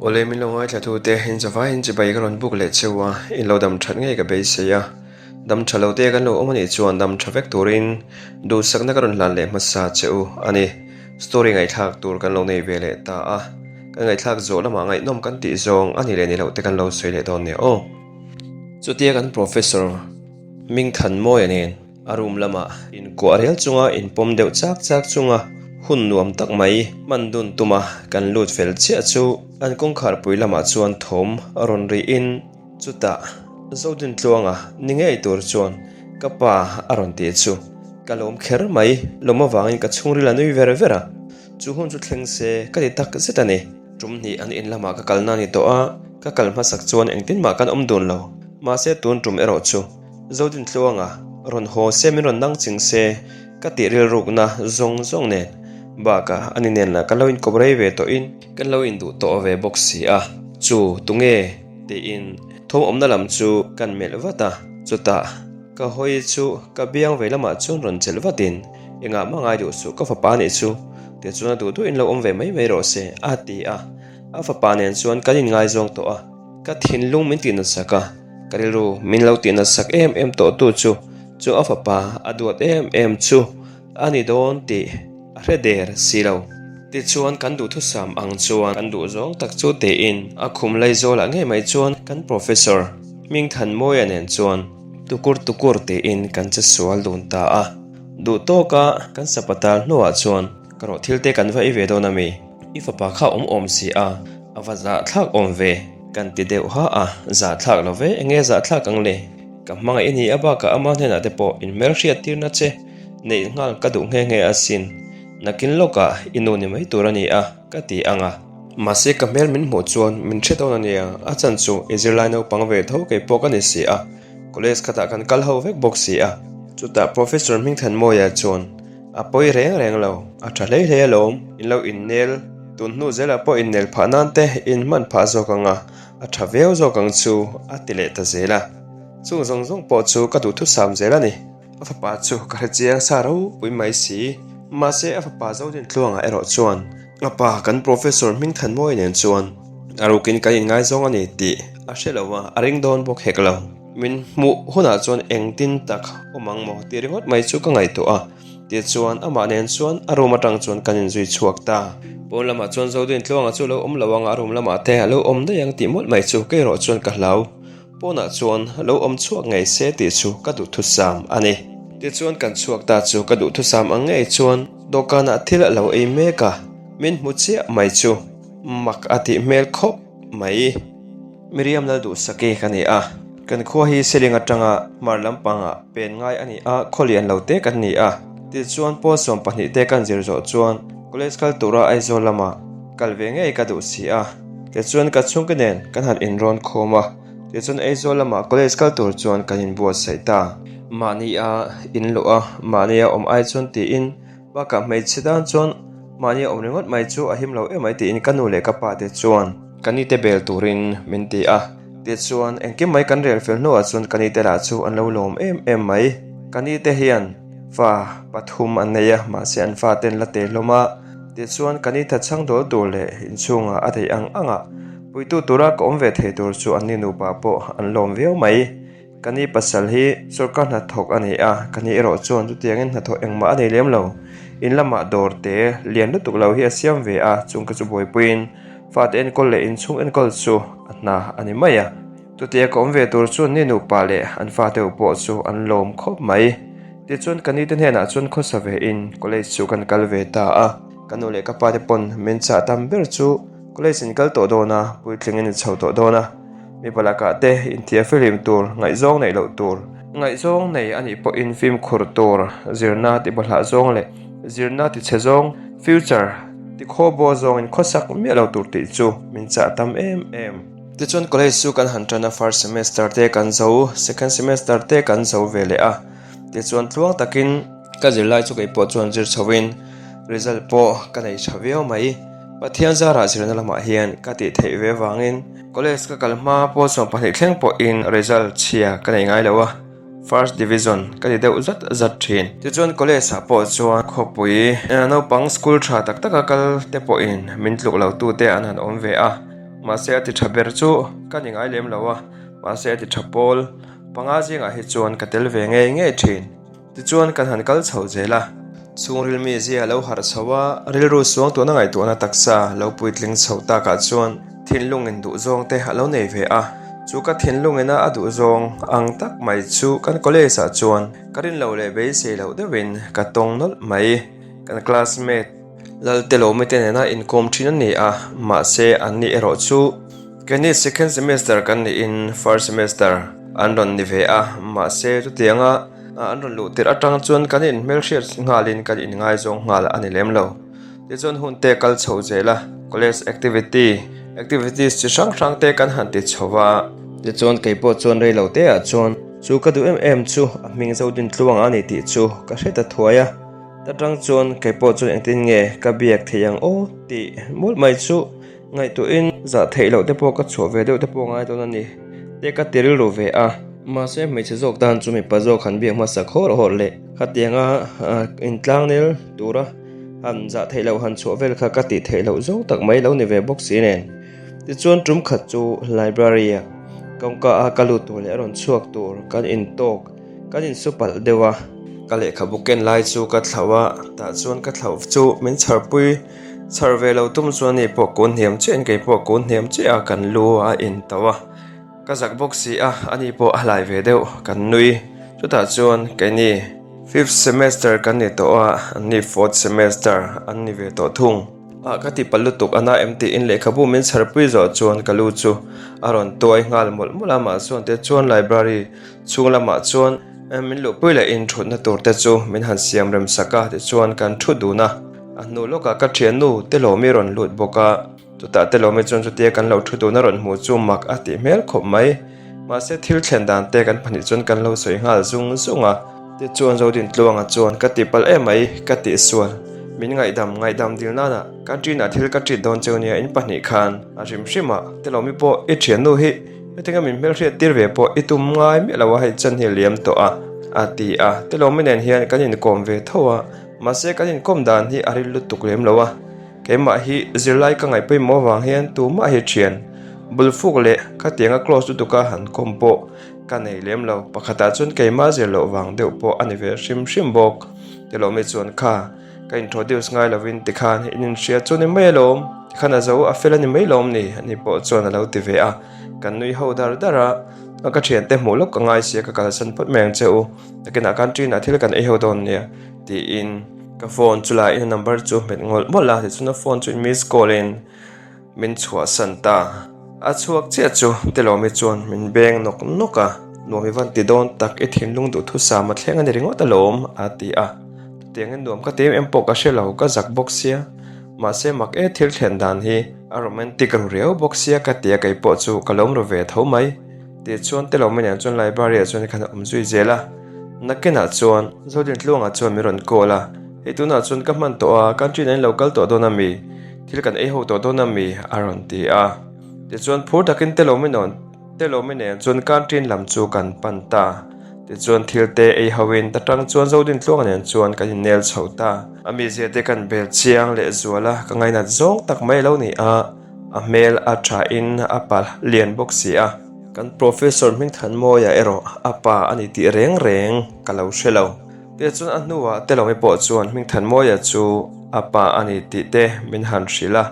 Awle min lo ngaithla tu te in zavai in chibai ka rawn buk leh cheu a, in lo dam that ngei ka beisei a. Dam tha lo te kan lo awm anih chuan dam tha vek turin duhsakna ka rawn hlan leh hmasa che u a ni. Story ngaihthlak tur kan lo nei ve leh ta a, kan ngaihthlak zawh lamah ngaihnawm kan tih zawng a ni leh ni loh te kan lo sawi leh dawn nia aw. Chutia kan Professor Mingthanmawia nen a room lamah inkuah rel chunga inpawm deuh chak chak chunga hun nuam tak mai hman dun tuma kan lut fel chiah chu an kawngkhar pui lamah chuan thawm a rawn rihin Chutah Zodintluanga ni ngei tur chuan ka pa a rawn ti chu ka lawm kher mai, lawm avangin ka chhungril a nui ver ver a, chu hun chu thleng se ka ti tak zet a ni. Tum hnih an in lamah ka kalna a ni tawh a, ka kal hmasak chuan engtin mah kan awm dun lo, mahse tun tum erawh chu Zodintluanga rawn haw se min rawn nang ching se ka tih rilrukna zawng zawng nen bakah ani nen lah kan lo inkawp rei ve tawhin kan lo induh tawh ve bawk si a, chu tunge? Tiin thawm awmna lam chu kan melh vat a, chutah ka hawi chu ka biang vei lamah chuan rawn chelh vatin, Engah mah ngai duh suh, ka fapa nih chu, tichuan a duh duhin lo awm ve mai mai rawh se, a ti a. A fapa nen chuan kan inngaizawng tawh a, ka thinlung min tih natsak a, ka rilru min lo tih natsak em em tawh tu chu, chu a fapa a duat em em chu A ni dawn tih a hre der si lo. Tichuan kan duhthusam ang chuan kan duh zawng tak chu tiin a khum Laizawlah ngei mai chuan kan Professor Hmingthanmawia nen chuan tukur tukur tiin kan che sual dun ta a. Duh tawka kan sapatal hnuah chuan ka rawh thil te kan va ei ve dawn a mi? I fapa kha awm awm si a, a va zahthlak awm ve kan ti deuh ha a, zahthlak lo ve enge zahthlak ang le? Ka hmangaih i ni a bakah ama hnenah te pawh inhmelhriat tirna che Neih nghal ka duh nghe nghe asin, nakin lawkah i nu ni mai tur a ni a, ka ti ang a. Mahse ka hmel min hmuh chuan min hre dawn a nia, a chan chu i zirlai naupang ve tho kei pawh ka ni si a, college khatah kan kal ho vek bawk si a. Chutah Professor Hmingthanmawia chuan, A pawi reng reng lo, a tha hlei hlei alawm, in lo innel, tun hnu zelah pawh innel phah nan te in hman phah zawk ang a, a tha viau zawk ang chu, a ti leh ta zel a. Chung zawng zawng pawh chu ka duhthusam zel a ni. A fapa chu ka hre chiang sa ropui mai si. Mahse a fapa Zodintluanga erawh chuan a pa kan Professor Hmingthanmawia nen chuan a rukin kan inngaizawng a ni tih a hre lo a, a ring dawn bawk hek lo. Min hmuh hunah chuan engtin tak awm ang maw tih ringawt mai chu ka ngaihtuah a, tichuan amah nen chuan a room atang chuan kan inzui chhuak ta. Pawn lamah chuan Zodintluanga chu lo awm lo ang a, room lamah te a lo awm daih ang tih mawlh mai chu kei erawh chuan ka hlau. Pawnah chuan lo awm chhuak ngei se tih chu ka duhthusam a ni. Tichuan kan chhuak ta chu ka duhthusam ang ngei chuan dawhkanah thil a lo ei mek a, min hmu chiah mai chu mak a tih hmel khawp mai. Miriam Lalduhsaki ka ni a, kan khua hi Seling atanga hmar lampangah pen ngai a ni a, khaw lian lo te kan ni a. Tichuan pawl 12 te kan zir zawh chuan college kal tura Aizawl lamah kal ve ngei ka duh si a. Tichuan ka chhungte nen kan han inrawn khawm a, tichuan Aizawl lamah college kal tur chuan kan inbuatsaih ta. Mahnia inluh a, mahnia awm ai chuan tiin bakah hmeichhe tan chuan mahnia awm ringawt mai chu a him lo em mai tiin ka nu leh ka pa te chuan ka nite bel turin min ti a. Tichuan engkim mai kan rel fel hnuah chuan ka nite lah chu an lo lawm em em mai. Ka nite hian fa pathum an nei a, mahse an faten la te hlawm a. Tichuan, ka ni tha chhang dawl tur leh inchhungah a theih ang anga puitu tura ka awm ve thei tur chu anni nupa pawh an lawm viau mai. Ka ni pasal hi sorkar hnathawk a ni a, ka ni erawh chuan chutiangin hnathawh engmah a nei lem lo. In lamah dawr te lian lutuk lo hi a siam ve a, chung ka chu buaipuiin fate enkawl leh inchhung enkawl chu a hna a ni mai a. Chutia ka awm ve tur chuan ni nupa leh an fate u pawh chu an lawm khawp mai. Tichuan ka nite hnenah chuan khawsa ve in college chu kan kal ve ta a. Ka nu leh ka pa te pawn min chah tam ber chu college in kal tawh dawn a, puitling in chho tawh dawn a. Mipa lakah te inthia fihlim tur, ngaihzawng neih loh tur, ngaihzawng nei a nih pawhin fimkhur tur, zirna ti bawlhlah zawng leh zirna ti chhe zawng, future ti khawbaw zawngin khawsak miah lo tur tih chu min chah tam em em. Tichuan college chu kan han tan a, first semester te kan zo, second semester te kan zo ve leh a, tichuan tluang takin ka zirlai chu kei pawh chuan zir chhoin result pawh ka nei tha viau mai. Pathian zarah zirna lamah hian ka tih theih ve avangin college ka kal hma pawl 12 thleng pawhin result chhia ka nei ngai lo a, first division ka ti deuh zat zat thin. Tichuan college ah pawh chuan khawpui naupang school tha tak taka kal te pawhin min tluk lo tute an han awm ve a. Mahse a ti tha ber chu ka ni ngai lem lo a, mahse a ti tha pawl panga zingah hi chuan ka tel ve ngei ngei thin. Tichuan kan han kal chho zel a. Chhungril mi zia lo harh chho a, rilru suangtuahna ngaihtuahna taksa lo puitling chho takah chuan thinlungin duhzawng te a lo nei ve a. Chu ka thinlungina a duhzawng ang tak mai chu kan college ah chuan ka rin loh leh beisei loh deuhin ka tawng nawlh mai. Kan classmate Laltelawmi te nena inkawm thin a ni a, mahse an ni erawh chu Keini second semester kan niin first semester an rawn ni ve a, mahse chutianga an rawn luh tirh atang chuan kan inhmelhriat nghalin kan inngaizawng nghal a ni lem lo. Tichuan hun te kal chho zel a, college activity, activities chi hrang hrang te kan han ti chho va. Tichuan kei pawh chuan rei lo te ah chuan chu ka duh em em chu a hming Zodintluang a ni tih chu ka hre ta thuai a, ta tang chuan kei pawh chuan engtin nge ka biak thei ang aw tih mawlh mai chu Ngaihtuahin zah theih loh te pawh ka chhuah ve deuh te pawh ngai dawn a ni te ka ti rilru ve a. Mahse hmeichhe zawk tan chu mipa zawk han biak hmasa khawr hawr leh khatianga intlangnel tura han zah theih loh han chhuah vel kha ka tih theih loh zawng tak mai lo ni ve bawk si nen. Tichuan tum khat chu library ah kawngka a ka lut tur leh a rawn chhuak tur kan intawk kan insu palh deuh a. Ka lehkhabu ken lai chu ka thlauh a, tah chuan ka thlauh chu min chharpui. Chhar ve lo tum chuan ni pawh kun hniam chiah in kei pawh kun hniam chiah a kan lu a in tauh a, ka zak bawk si a, ani pawh a hlai ve deuh kan nui. Chutah chuan keini fifth semester kan ni tawh a, anni fourth semester an ni ve tawh thung. Ah ka ti palh lutuk a na em tiin lehkhabu min chharpui zawh chuan ka lu chu a rawn tuai nghal mawlh mawlh a, mahse te chuan library chhung lamah chuan min luhpui leh in thutna tur te chu min han siam rem sak a, tichuan kan thu dun a. A hnu lawkah ka thiannu Telawmi rawn lut bawk a, chutah Telawmi chuan chutia kan lo thu dun a rawn hmuh chu mak a tih hmel khawp mai. Mahse thil thlen dan te kan pahnih chuan kan lo sawi nghal zung zung a. Tichuan Zodintluanga chuan ka tihpalh em mai ka tihsual min ngaihdam ngaihdam dil nana kan ṭinah thil ka ṭit dawn cheu nia in pahnih khan a hrim hrim a Telawmi pawh i thiannu hi Hetianga min hmelhriat tir ve pawh i tum ngai miah lo a hei chan hi a liam tawh a a ti a. Telawmi nen hian kan inkawm ve tho a. Mahse kan inkawm dan hi a ril lutuk lem lo a, keimah hi zirlai ka ngaih pawimawh avang hian tumah hi thian bul fuk leh khatianga close lutuka han kawm pawh ka nei lem lo. Pakhatah chuan keimah zir loh vang deuh pawh a ni ve hrim hrim bawk. Tilawmi chuan kha ka introduce ngai lovin tikhan in inhria chu ni mai alawm, tikhan a zo a fel a ni mai lawm ni? Ani pawh chuan a lo ti ve a, kan nui ho dar dar a, ka thiante hmuh lawk ka ngai sia ka kalsan phawt mai ang che u, nakinah khan ṭinah thil kan ei ho dawn nia. Tiin ka phone chu la in a number chu hmet ngawlh mawlh a, tichuan a phone chu in miss call in min chhuahsan ta. A chhuak chiah chu Telawmi chuan min beng nawk nawk a, nuam i van ti dawn tak i thinlung duhthusam a thleng a ni ringawt alawm a ti a. Chutiangin nuam ka ti em em pawh ka hre lo, ka zak bawk sia. Mahse mak e thil thlen dan hi a romantic ru riau bawk sia ka ti a, kei pawh chu ka lawm ru ve tho mai. Tichuan Telawmi nen chuan library ah chuan khan a awm zui zel a, nakinah chuan Zodintluanga chuan min rawn call a, hei tunah chuan ka hman tawh a, country nen lo kal tawh dawn a mi, thil kan ei ho tawh dawn a mi a rawn ti a. Tichuan phur takin Telawmi nawn Telawmi nen chuan canteen lam chu kan pan ta. Tichuan thil te ei ho in ta tang chuan Zodintluanga nen chuan kan innel chho ta. A mizia te kan bel chiang leh zual a, ka ngainat zawng tak mai lo ni a. A hmel a tha in a pa lian bawk si a. Kan Professor Hmingthanmawia erawh a pa a ni tih reng reng ka lo hre lo. Tichuan a hnuah Telawmi pawh chuan Hmingthanmawia chu a pa a ni tih te min han hrilh a.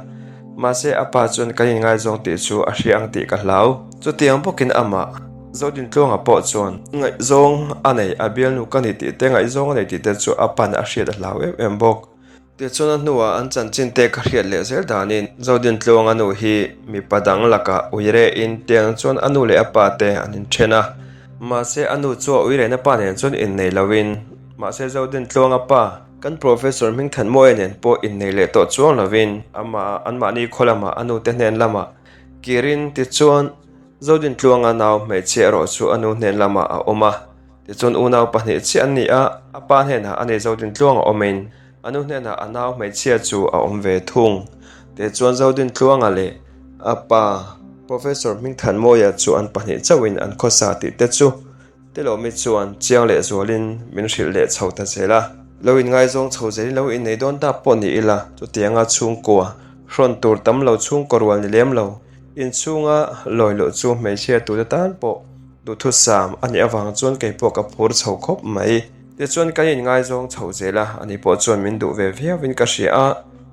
Mahse a pa chuan kan inngaizawng tih chu a hria ang tih ka hlau. Chutiang bawkin amah Zodintluanga pawh chuan ngaihzawng a nei, a bialnu ka ni tih te ngaihzawng a nei tih te chu a pa'n a hriat a hlau em em bawk. Tichuan a hnuah an chanchin te ka hriat leh zel danin Zodintluang a nu hi mipa dang lakah uire in tiang chuan a nu leh a pa te an inthen a. Mahse a nu chu a uirehna pa nen chuan innei loin mahse Zodintluang a pa kan Professor Hmingthanmawia nen pawh innei leh tawh chuang loin amah anmahni khaw lamah a nu te hnen lamah kirin tichuan Zodintluanga nau hmeichhia erawh chu a nu hnen lamah a awm a. Tichuan unau pahnih chiah an ni a, a pa hnenah a nei Zodintluang a awmin a nu hnenah a nau hmeichhia chu a awm ve thung. Tichuan Zodintluanga leh a pa Professor Hmingthanmawia chu an pahnih chauhin an khawsa tih te chu Telawmi chuan chiang leh zualin min hrilh leh chho ta zel a. Lo inngaizawng chho zelin lo innei dawn ta pawh ni ila, chutianga chhungkua hrawn tur tam lo chhungkaw rual ni lem lo. Inchhunga lawi loh chu hmeichhia tute tan pawh duhthusam a nih avang chuan kei pawh ka phur chho khawp mai. Tichuan kan inngaizawng chho zel a, ani pawh chuan min duh ve viauin ka hria a,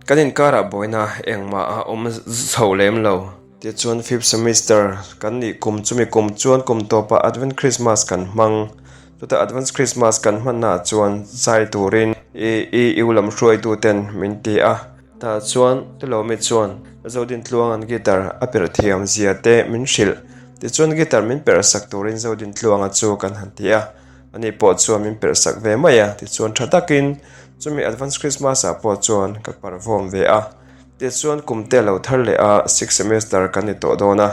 kan inkarah buaina engmah a awm chho lem lo. Tichuan fifth semester kan nih kum chumi kum chuan kum tawpah Advent Christmas kan hmang. Chutah Advance Christmas kan hmannaah chuan zai turin EEU lam hruaituten min ti a. Tah chuan Tulomi chuan Zodintluanga'n guitar a perh thiam zia te min hrilh. Tichuan guitar min perh sak turin Zodintluanga chu kan han ti a. Ani pawh chuan min perh sak ve mai a. Tichuan tha takin chumi Advance Christmas ah pawh chuan ka perform ve a. Tichuan kum te lo thar leh a, sixth semester kan ni tawh dawn a,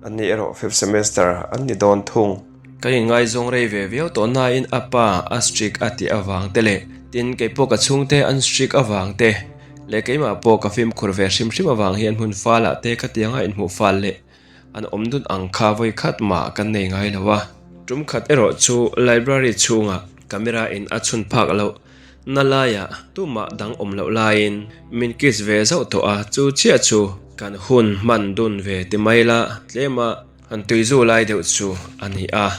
ani erawh fifth semester an ni dawn thung. Kan inngaizawng rei ve viau tawh nain a pa a strict a tih avang te leh tin kei pawh ka chhungte an strict avang te leh keimah pawh ka fimkhur ve hrim hrim avang hian hmun falah te khatianga inhmuh fal leh An awm dun ang kha vawi khat mah kan nei ngai lo a. Tum khat erawh chu library chhungah camera in a chhun phak loh na laiah tumah dang awm loh laiin min kiss ve zauh tawh a, chu chiah chu kan hun hman dun ve ti mai la tlema han tuizu lai deuh chu a ni a.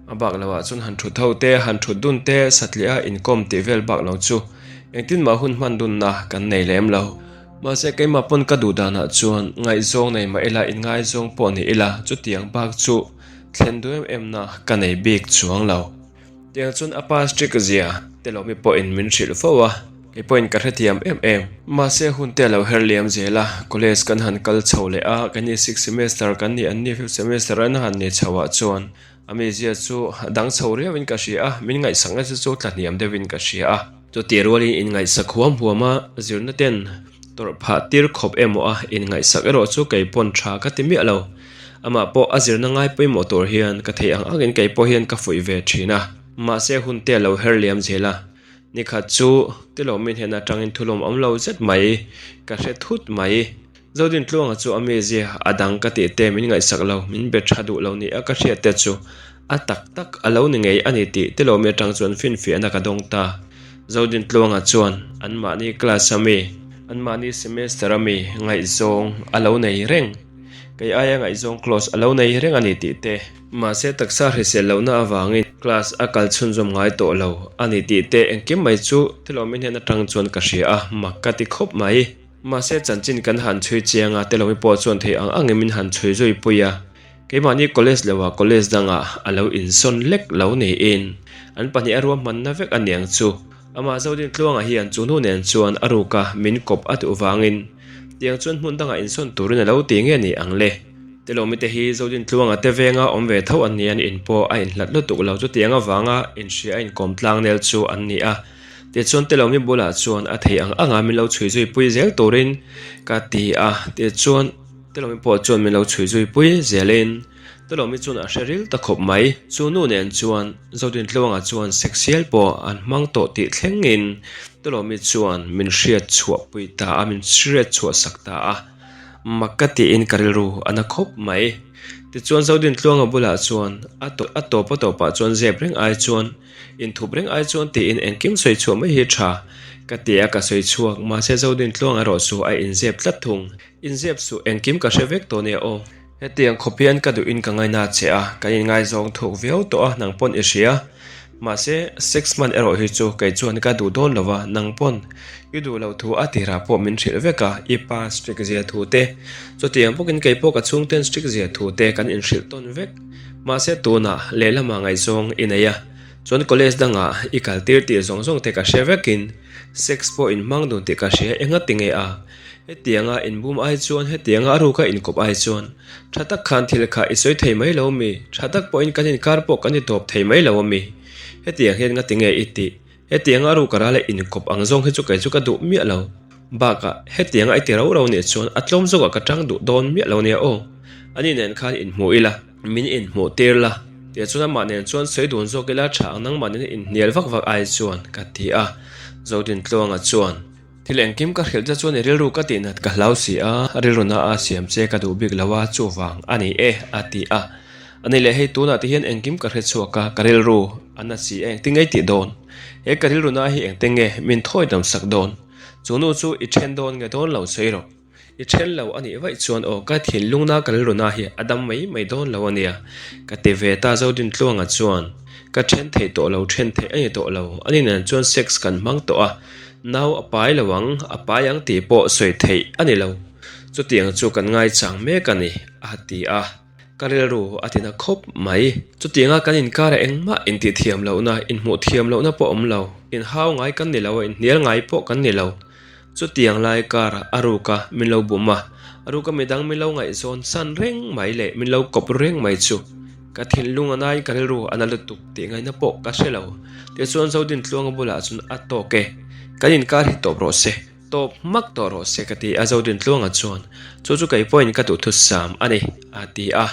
A bak loah chuan han thut ho te, han thut dun te, satliah a inkawm tih vel bak lo chu engtin mah hun hman dunna kan nei lem lo. Mahse keimah pawn ka duh danah chuan ngaihzawng nei mah ila inngaizawng pawh ni ila chutiang bak chu thlen duh em em na ka nei bik chuang lo. Tiang chuan a pa strict zia te lo mi pawhin min hrilh fo a, kei pawhin ka hrethiam em em. Mahse hun te a lo her liam zel a, college kan han kal chho leh a, keini sixth semester kan nih an ni fifth semester an han ni chho ah chuan A mizia chu dang chho riauin ka hria a, min ngaihsak nasa chu tlahniam deuhin ka hria a. Chutih rualin inngaihsak huam huam a, zirna ten tawrh phah tir khawp emaw a inngaihsak erawh chu kei pawn tha ka ti miah lo. Amah pawh a zirna ngai pawimawh tur hian ka theih ang angin kei pawh hian ka fuih ve thin a. Mahse hun te a lo her liam zel a, nikhat chu Tilawmin hnen atangin thulawm awm lo zet mai ka hre thut mai. Zodintluanga chu a mizia a dang ka tih te min ngaihsak lo, min be tha duh lo ni a ka hriat te chu a tak tak a lo ni ngei a ni tih Tilawmi atang chuan finfiahna ka dawng ta. Zodintluanga chuan anmahni class a mi, anmahni semester a mi ngaihzawng a lo nei reng, kei aia ngaihzawng close a lo nei reng a ni tih te, mahse taksa hrisel lohna avangin class a kal chhunzawm ngai tawh lo a ni tih te engkim mai chu Tilawmi hnen atang chuan ka hria a, mak ka ti khawp mai. Mahse chanchin kan han chhui chiang a, Telomi pawh chuan thei ang angin min han chhui zui pui a. Keimahni college loah college dangah a lo insawn lek lo niin an pahnih a ruahmanna vek a niang chu. Amah Zodin Tluanga hian chu hnu nen chuan a ruka min kawp a duh vangin tiang chuan hmun dangah insawn turin a lo ti nge ni ang le. Telomi te hi Zodin Tluanga te venga awm ve tho an ni a, an in pawh a inhlat lutuk lo chutiang avanga inhria a inkawm tlangnel chu an ni a. Tichuan Telomi bulah chuan a thei ang anga min lo chhui zui pui zel turin ka ti a, tichuan Telomi pawh chuan min lo chhui zui pui zelin Telomi chuan a hre ril ta khawp mai. Chu nu nen chuan Zodintluanga chuan seksial pawh an hmang tawh tih thlengin Telomi chuan min hriat chhuah pui ta a, min hriat chhuah sak ta a, mak ka tiin ka rilru a na khawp mai. Tichuan Zodintluanga bulah chuan a tawp a tawpah chuan zep reng ai chuan Inthup reng ai chuan tiin engkim sawi chhuah mai hi tha ka ti a, ka sawi chhuak. Mahse Zodin tluang erawh chu a inzep tlat thung. Inzep suh, engkim ka hre vek tawh nia aw. Hetiang khawp hian ka duhin ka ngaina che a, kan inngaizawng thuk viau tawh a, nang pawn i hria. Mahse sex hman erawh hi chu kei chuan ka duh dawn lo va, nang pawn i duh loh thu a tirah pawh min hrilh vek a, i pa strict zia thu te, chutiang bawkin kei pawh ka chhungten strict zia thu te kan inhrilh tawn vek. Mahse tunah lehlamah ngaihzawng i nei a, chuan college dangah i kal tir tih zawng zawng te ka hre vekin sex pawh in hmang dun tih ka hria enga ti nge a? Hetianga inbum ai chuan hetianga a ruka inkawp ai chuan tha tak khan thil kha i sawi thei mai lo mi? Tha tak pawhin kan inkar pawh kan i tawp thei mai lo a mi? Hetiang hian nga ti nge i tih? Hetianga a ruka rala inkawp ang zawng hi chu kei chu ka duh miah lo. Bakah, hetianga i ti rau rau nih chuan a tlawm zawkah ka tang duh dawn miah lo nia aw. Ani nen khan inhmuh ila, min inhmuh tir la. Tih chuan amah nen chuan sawi dun zawk ila tha ang nangmah nena inhnial vak vak ai chuan ka ti a. Zodintluanga chuan, Thil engkim ka hrilh che chuan i rilru ka tihnat ka hlau si a, rilru na a siam che ka duh bik lo a, chuvang a ni e, a ti a. Ani leh hei tunah te hian engkim ka hre chhuak a, ka rilru a na si a engtin nge i tih dawn? He ka rilru na hi engtin nge min thawi dam sak dawn? Chu nu chu i then dawn nge dawn lo sawi rawh. I then lo a nih vaih chuan aw ka thinlungna ka rilruna hi a dam mai mai dawn lo a nia ka ti ve ta Zodintluanga chuan ka then theih tawh lo then theih a ni tawh lo a ni nen chuan sex kan hmang tawh a nau a pai lo ang a pai ang tih pawh sawi theih a ni lo chutiang chu kan ngaichang mek a ni a ti a. Ka rilru a tina khawp mai. Chutianga kan inkarah engmah intih thiam lohna, inhmuh thiam lohna pawh awm lo. Inhau ngai kan ni lo a, inhnial ngai pawh kan ni lo. Chutiang lai karah a ruka min lo bum a, a ruka midang min lo ngaihzawn san reng mai leh min lo kawp reng mai chu ka thinlung a naiin ka rilru a na lutuk tih ngaihna pawh ka hre lo. Tichuan Zodintluanga bulah chuan a tawk e, kan inkar hi tawp rawh se. Tawp hmak tawh rawh se ka ti a, Zodintluanga chuan chu chu kei pawhin ka duhthusam a ni a ti a.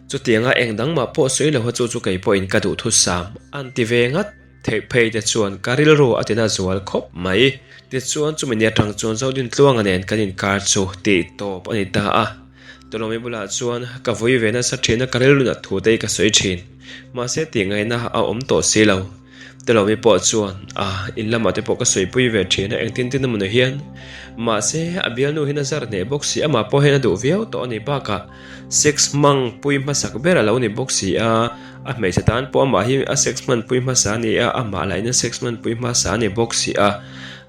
Chutianga eng dang mah pawh sawi loha chu chu kei pawhin ka duhthusam an ti ve ngat theih phei te chuan ka rilru a tina zual khawp mai. Tichuan chumi ni atang chuan Zodintluanga nen kan inkar chu tih tawp a ni ta a. Tawlawmi bulah chuan ka vui ve nasa thin a, ka rilru nat thu te hi ka sawi thin. Mahse tih ngaihna a awm tawh si lo. Tawlawmi pawh chuan a in lamah te pawh ka sawipui ve thin a, engtin tin emaw ni hian. Mahse a bialnu hian a zar hneh bawk si, amah pawh hian a duh viau tawh a ni bakah sex hmang pui hmasak ber a lo ni bawk si a, a hmeichhe tan pawh amah hi a sex hman pui hmasa a ni a, amah lah in a sex hman pui hmasa a ni bawk si a,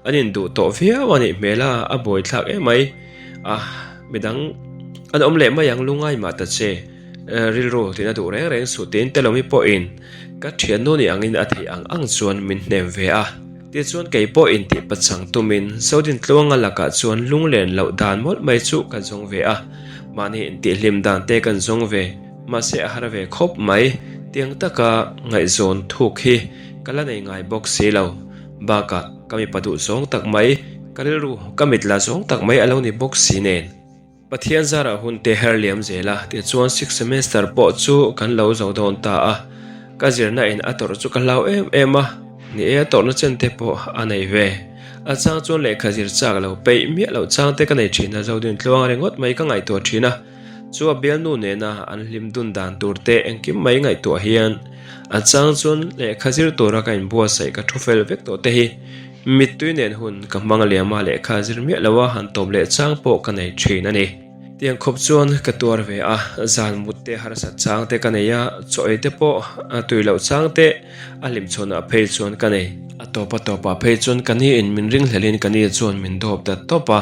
an induh tawh viau a nih hmel a, a buaithlak emai. A, midang an awm leh mai ang lungai mah ta che, rilru tina duh reng reng suh tiin Telomi pawhin ka thiannu ni angin a theih ang ang chuan min hnem ve a. Tichuan kei pawh intih pachang tumin Zodintluanga lakah chuan lunglen loh dan mawlh mai chu ka zawng ve a, mahni intihhlim dan te kan zawng ve, mahse a har ve khawp mai. Tiang taka ngaihzawn thuk hi ka la nei ngai bawk si lo. Bakah ka mipa duh zawng tak mai, ka rilru ka mit la zawng tak mai a lo ni bawk si nen. Pathian zarah hun te her liam zel a, tichuan sixth semester pawh chu kan lo zo dawn ta a. Ka zirna in a tawrh chu ka hlau em em a, ni e a tawrhna chen te pawh a nei ve. A chang chuan lehkha zir chak lo peih miah loh chang te ka nei thin a, Zodin tluang ringawt mai ka ngaihtuah thin a. Chu a bialnu nena an hlim dun dan tur te engkim mai ngaihtuah hian a chang chuan lehkha zir tura ka inbuatsaih ka thu fel vek tawh te hi mittui nen hun ka hmang liam a lehkha zir miah lo a han tawp leh chang pawh ka nei thin a ni. Tiang khawp chuan ka tuar ve a, zan mut te harsat chang te ka nei a, chaw ei te pawh a tui loh chang te a hlim chhawnah phei chuan ka nei. A tawp a tawpah phei chuan ka ni in min ringhlelhin ka ni chuan min dawp ta tawp a.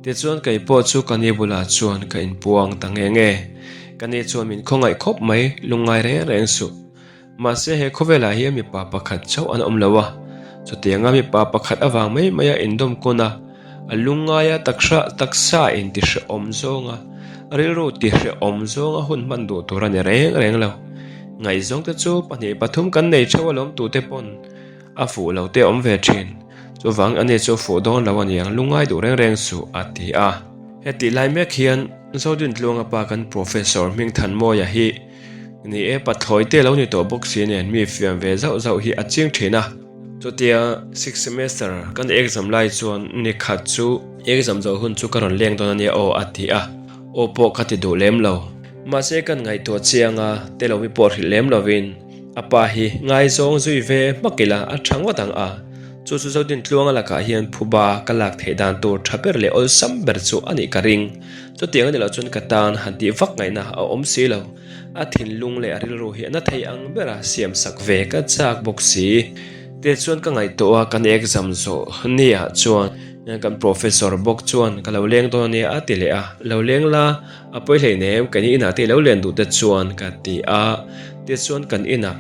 Tichuan kei pawh chu ka ni bulah chuan ka inpuang ta nge nge. Ka ni chuan min khawngaih khawp mai, lungngai reng reng suh. Mahse he khawvelah hian mipa pakhat chauh an awm lo a, chutianga mipa pakhat avang mai maia indawm kawn a, a lungngaia taksa taksa intihrehawm zawnga, rilru tihrehawm zawnga hun hman duh tur a ni reng reng lo. Ngaihzawngte chu pahnih pathum kan nei theuh alawm tute pawn. A fuh lo te awm ve thin. Chuvang ani chu fuh dawn lo aniang lungngai duh reng reng suh a ti a. Hetih lai mek hian Zodintluanga pa kan Professor Hmingthanmawia hi ni e pathlawi te lo ni tawh bawk si nen mi fiam ve zauh zauh hi a ching thin a. Chutia sixth semester kan exam lai chuan ni khat chu exam zawh hun chu ka rawn leng dawn ania aw a ti a, aw pawh ka ti duh lem lo. Mahse kan ngaihtuah chiang a, Telomi pawh hrilh lem lovin. A pa hi ngaizawng zui ve hmak ila a tha ngawt ang a, chu chu Zodintluanga lakah hian phuba ka lak theih dan tur tha ber leh awlsam ber chu a nih ka ring. Chutiang a ni loh chuan ka tan han tih vak ngaihna a awm si lo. A thinlung leh a rilru hi a na thei ang bera siam sak ve ka chak bawk si. Tichuan ka ngaihtuah a, kan exam zawh niah chuan kan professor bawk chuan ka lo leng dawn a nia a ti leh a, lo leng la, A pawi hleinem, kan inah te lo len duh te chuan ka ti a, tichuan kan inah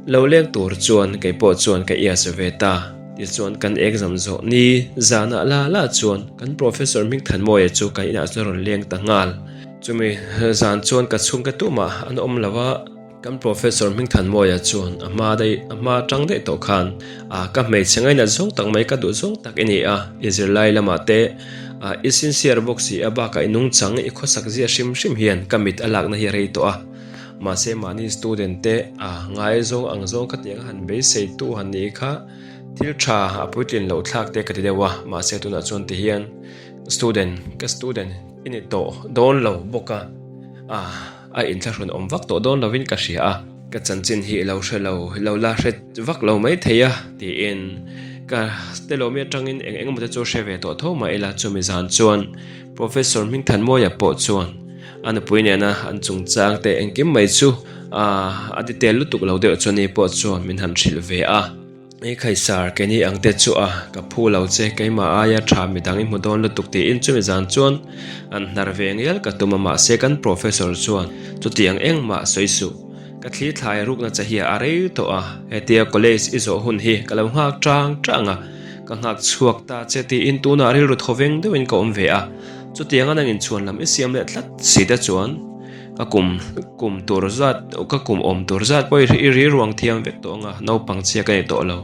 lo leng tur chuan kei pawh chuan ka ias ve ta. Tichuan kan exam zawh ni zanah la la chuan kan professor Hmingthanmawia chu kan inah chuan a rawn leng ta nghal. Chumi zan chuan ka chhungte tumah an awm lo a. Kan Professor Hmingthanmawia chuan a hma daih a hma atang daih tawh khan a ka hmeichhe ngainat zawng tak mai ka duh zawng tak i ni a, i zirlai lamah te a i sincere bawk si a bakah i nungchang i khawsak zia hrim hrim hian ka mit a lakna hi a rei tawh a, mahse mahni student te a ngaizawng ang zawng khatiang a han beisei tu han nih kha thil tha a puitlin loh thlak te ka ti deuh a, mahse tunah chuan tihian student ka student i ni tawh dawn lo bawk a a. A inthlahrun awm vak tawh dawn lovin ka hria a. Ka chanchin hi i lo hre lo, i lo la hre vak lo mai thei a, tiin Ka telawmi atangin eng eng emaw te chu hre ve tawh tho mah ila chumi zan chuan Professor Hmingthanmawia pawh chuan a nupui nena an chungchang te engkim mai chu a detail lutuk lo deuh chuan ni pawh chuan min han hrilh ve a. I khaisar keini ang te chu a ka phu lo che keimah aia tha midang i hmu dawn lutuk tiin chumi zan chuan an hnar ve ngial ka tum a mahse kan Professor chuan chutiang engmah sawi suh. Ka thli thlai rukna che hi a rei tawh a, hetia college i zawh hun hi ka lo nghak tang tang a, ka nghak chhuak ta che tiin tunah rilru thaw veng deuhin ka awm ve a, chutianga nang inchhuan lam i siam leh tlat si te chuan ka kum kum tur zat ka kum awm tur zat pawh i ri ruang thiam vek tawh ang a, naupang chhia ka ni tawh lo,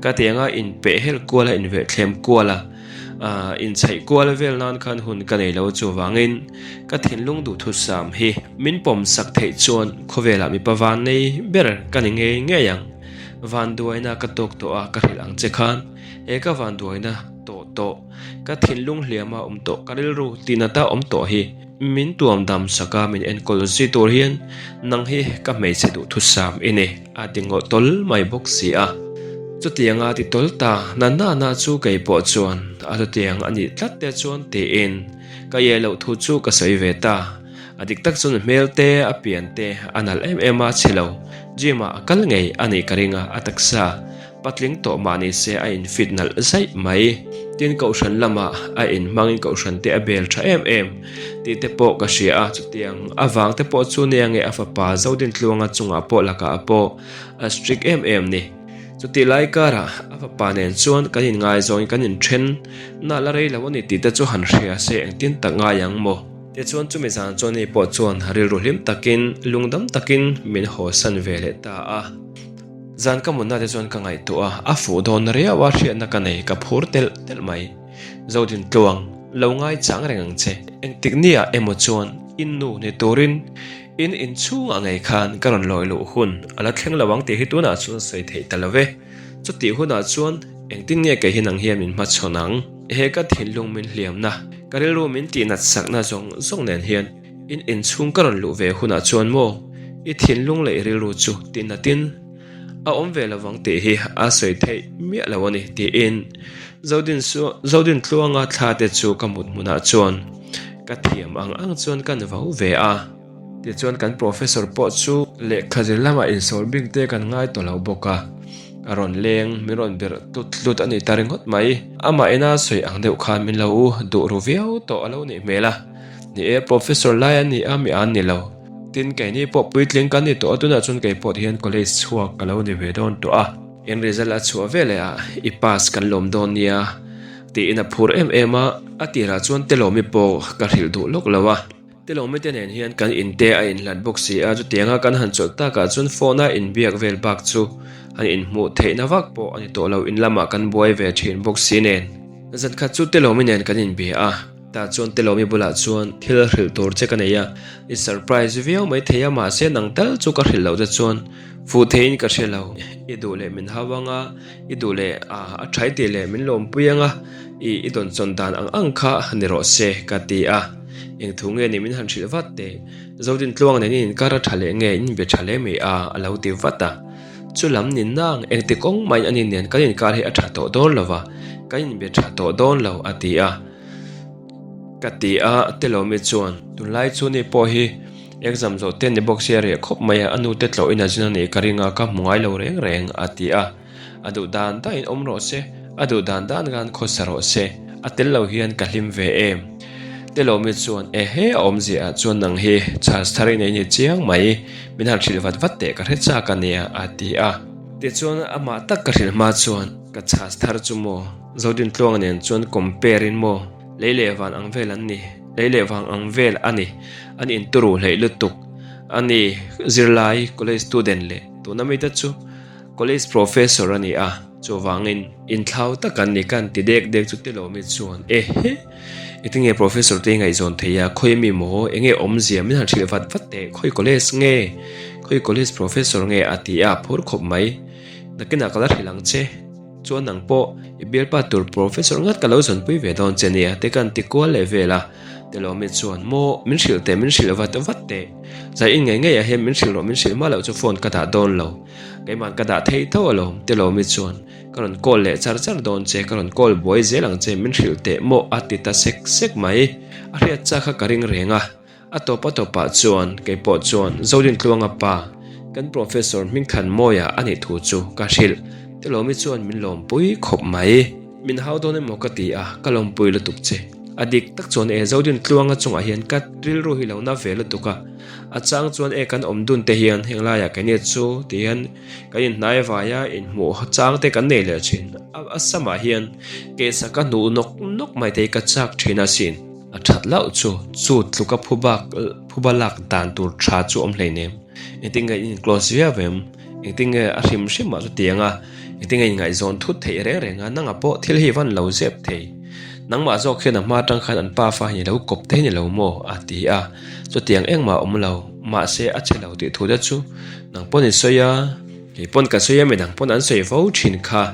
ka tianga inpeh hel kual a invehthlem kual a. Ahh inchhaih kual vel nan khan hun ka nei lo chuvangin ka thinlung duhthusam hi min pawm sak theih chuan khawvelah mipa van nei ber ka ni ngei ngei ang. Vanduaina ka tawk tawh a ka hrilh ang che khan he ka vanduaina tawh tawh ka thinlung hliama awm tawh ka rilru tinata awm tawh hi min tuam dam sak a min enkawl zui tur hian nang hi ka hmeichhe duhthusam i ni. A ti ngawh tawl mai bawk si a. Chutianga ti tawl ta na na na chu kei pawh chuan a chutiang a nih tlat te chuan tiin ka iai loh thu chu ka sawi ve ta. A dik tak chuan hmel te a pian te a nalh em em a chhe lo. Gym ah a kal ngei a nih ka ring a, a taksa patling tawh mah ni se a in fit nalh zaih mai. Tin kohhran lamah a in hmangin kohhran te a bel tha em em tih te pawh ka hria a, chutiang avang te pawh chu nia nge a fapa Zodintluanga chungah pawh lakah pawh a strict em em ni. Chutih lai karah a fapa nen chuan kan inngaizawngin kan inthen na la rei lo a ni tih te chu han hria se engtin tak ngai ang maw? Tichuan chumi zan chuan ni pawh chuan rilru hlim takin lungdam takin min hawsan ve leh ta a. Zan ka mutna te chuan ka ngaihtuah a, a fuh dawn riau a hriatna ka nei, ka phur telh telh mai. Zodin tluang, lo ngai chang reng ang che. Engtik nia emaw chuan in nu ni turin in inchhungah ngei khan ka rawn lawi luh hun a la thleng lo ang tih hi tunah chuan sawi theih ta lo ve. Chutih hunah chuan engtin nge kei hi nang hian min hmachhawn ang? He ka thinlung min hliamna, ka rilru min tihnat sakna zawng zawng nen hian In inchhung ka rawn luh ve hunah chuan maw i thinlung leh i rilru chu tihnatin a awm ve lovang tih hi a sawi theih miah lo a ni tiin Zodin Tluanga thla te chu ka mut hmunah chuan ka thiam ang ang chuan kan vau ve a. Tichuan kan professor pawh chu lehkha zir lamah insawl bik te kan ngai tawh lo bawk a, a rawn leng min rawn berh tlut tlut a ni ta ringawt mai. Amah ina sawi ang deuh khan min lo duh ru viau tawh a lo nih hmel a. Ni e, Professor lai a ni a, mi an ni lo. Tin, keini pawh puitling kan ni tawh a, tunah chuan kei pawh hian college chhuak ka lo ni ve dawn tawh a. In result a chhuah ve leh a, i pass kan lawm dawn nia, tiin a phur em em a. A tirah chuan Telawmi pawh ka hrilh duh lawk lo a. Telawmi te nen hian kan inte a inhlat bawk si a, chutianga kan han chawlh takah chuan phone a inbiak vel bak chu han inhmuh theihna vak pawh a ni tawh lo, in lamah kan buai ve thin bawk si nen. Zankhat chu Telawmi nen kan inbia a. Tah chuan Telawmi bulah chuan thil hrilh tur che ka nei a, i surprise viau mai thei a mahse nang tal chu ka hrilh loh te chuan fuh theiin ka hre lo. I duh leh min hau ang a, i duh leh a thai tih leh min lawmpui ang a, i i dawnchawn dan ang ang kha ni rawh se ka ti a. Eng thu nge ni min han hrilh vat teh, Zodintluang nen in inkar a tha leh nge in inbe tha hle mai a a lo ti vat a. Chu lam ni nang engti kawng maiin ani nen kan inkar hi a tha tawh dawn lo va, kan inbe tha tawh dawn lo a ti a. Ka ti a, Telawmi chuan tunlai chu ni pawh hi exam zawh te ni bawk sia reh khawp mai a, a nu te tlawhin a zin a nih ka ring a, ka hmu ngai lo reng reng a ti a. A duh dan dahin awm rawh se, a duh dan dan khan khawsa rawh se, a tel lo hian ka hlim ve em. Telawmi chuan ehe a awmzia ah chuan nang hi chance thar i nei ni chiang mai, min han hrilh vat vat teh ka hre chak a nia a ti a. Tichuan amah tak ka hrilh hma chuan ka chance thar chu maw? Zodintluanga nen chuan compare in maw lei leh van ang vel an ni, lei leh vang ang vel a ni, an inturu hleih lutuk a ni, zirlai college student leh tuna mite chu college professor a ni a, chuvangin inthlau tak an ni ka han ti dek dek chu Telawmi chuan ehe engtin nge professor te hi ngaihzawn thei a, khawi ami maw enge awmzia min han hrilh vat vat teh, khawi college nge, khawi college professor nge a ti a, a phur khawp mai, nakinah ka la hrilh ang che. Chuan nang pawh i bialpa tur professor ngat ka lo zawnpui ve dawn che nia te kan ti kual leh vel a. Telawmi chuan, Maw, min hrilh teh, min hrilh vat vat teh. Zai in ngei ngeiah hian min hrilh rawh, min hrilh hma loh chu phone ka dah dawn lo. Keimah ka dah thei tho alawm, Telawmi chuan, Ka rawn call leh char char dawn che, ka rawn call buai zel ang che, min hrilh teh maw a ti ta sek sek mai. A hriat chak kha ka ring reng a. A tawp a tawpah chuan kei pawh chuan Zodintluanga pa, kan Professor Hmingthanmawia a nih thu chu ka hrilh. Telawmi chuan min lawmpui khawp mai. Min hau dawn emaw ka ti a, ka lawmpui lutuk che. A dik tak chuan e Zodintluanga chungah hian ka rilru hi lo na ve lutuk a. A chang chuan e kan awm dun te hian heng laiah keini chu ti hian kan inhnai vaia inhmuh chang te kan nei leh thin. A samah hian kehsa ka hnuh nawk nawk mai te hi ka chak thin asin. A that loh chu, chu tluka phubak phuba lak dan tur tha chu awm hleinem. Engtin nge in close viau em? Engtin nge a hrim hrim ah chutiang a? Engtin nge in ngaihzawn thut theih reng reng a? Nangah pawh thil hi van lo zep thei. Nangmah zawk hian a hma atang khan an pa fa hi ni lo kawp thei ni lo maw? A ti a. Chutiang engmah a awm lo. Mahse a che lo tih thu te chu nang pawn i sawi a. Kei pawn ka sawi a, midang pawn an sawi fo thin kha.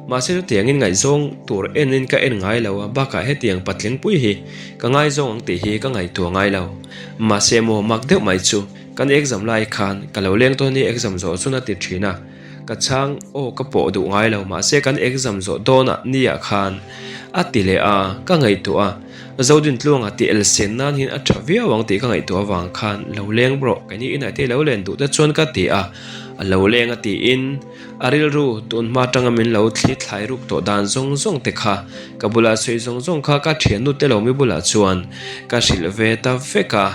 Mahse chutiangin ngaihzawng tur enin ka en ngai lo a, bakah hetiang patling pui hi ka ngaizawng ang tih hi ka ngaihtuah ngai lo. Mahse maw mak deuh mai chu kan exam lai khan ka lo leng tawn hi exam zawh chuan a ti thin a, ka chhang aw ka pawh duh ngai lo mahse kan exam zawh dawnah niah khan a ti leh a, ka ngaihtuah a. Zodintluanga tih el sen nan hian a tha viau ang tih ka ngaihtuah avang khan lo leng bawrh keini inah te lo len duh te chuan ka ti a, a lo leng a tiin a rilru tun hma atanga min lo thli thlai ruk tawh dan zawng zawng te kha ka bula sawi zawng zawng kha ka thiannu Telawmi bulah chuan ka hrilh ve ta vek a,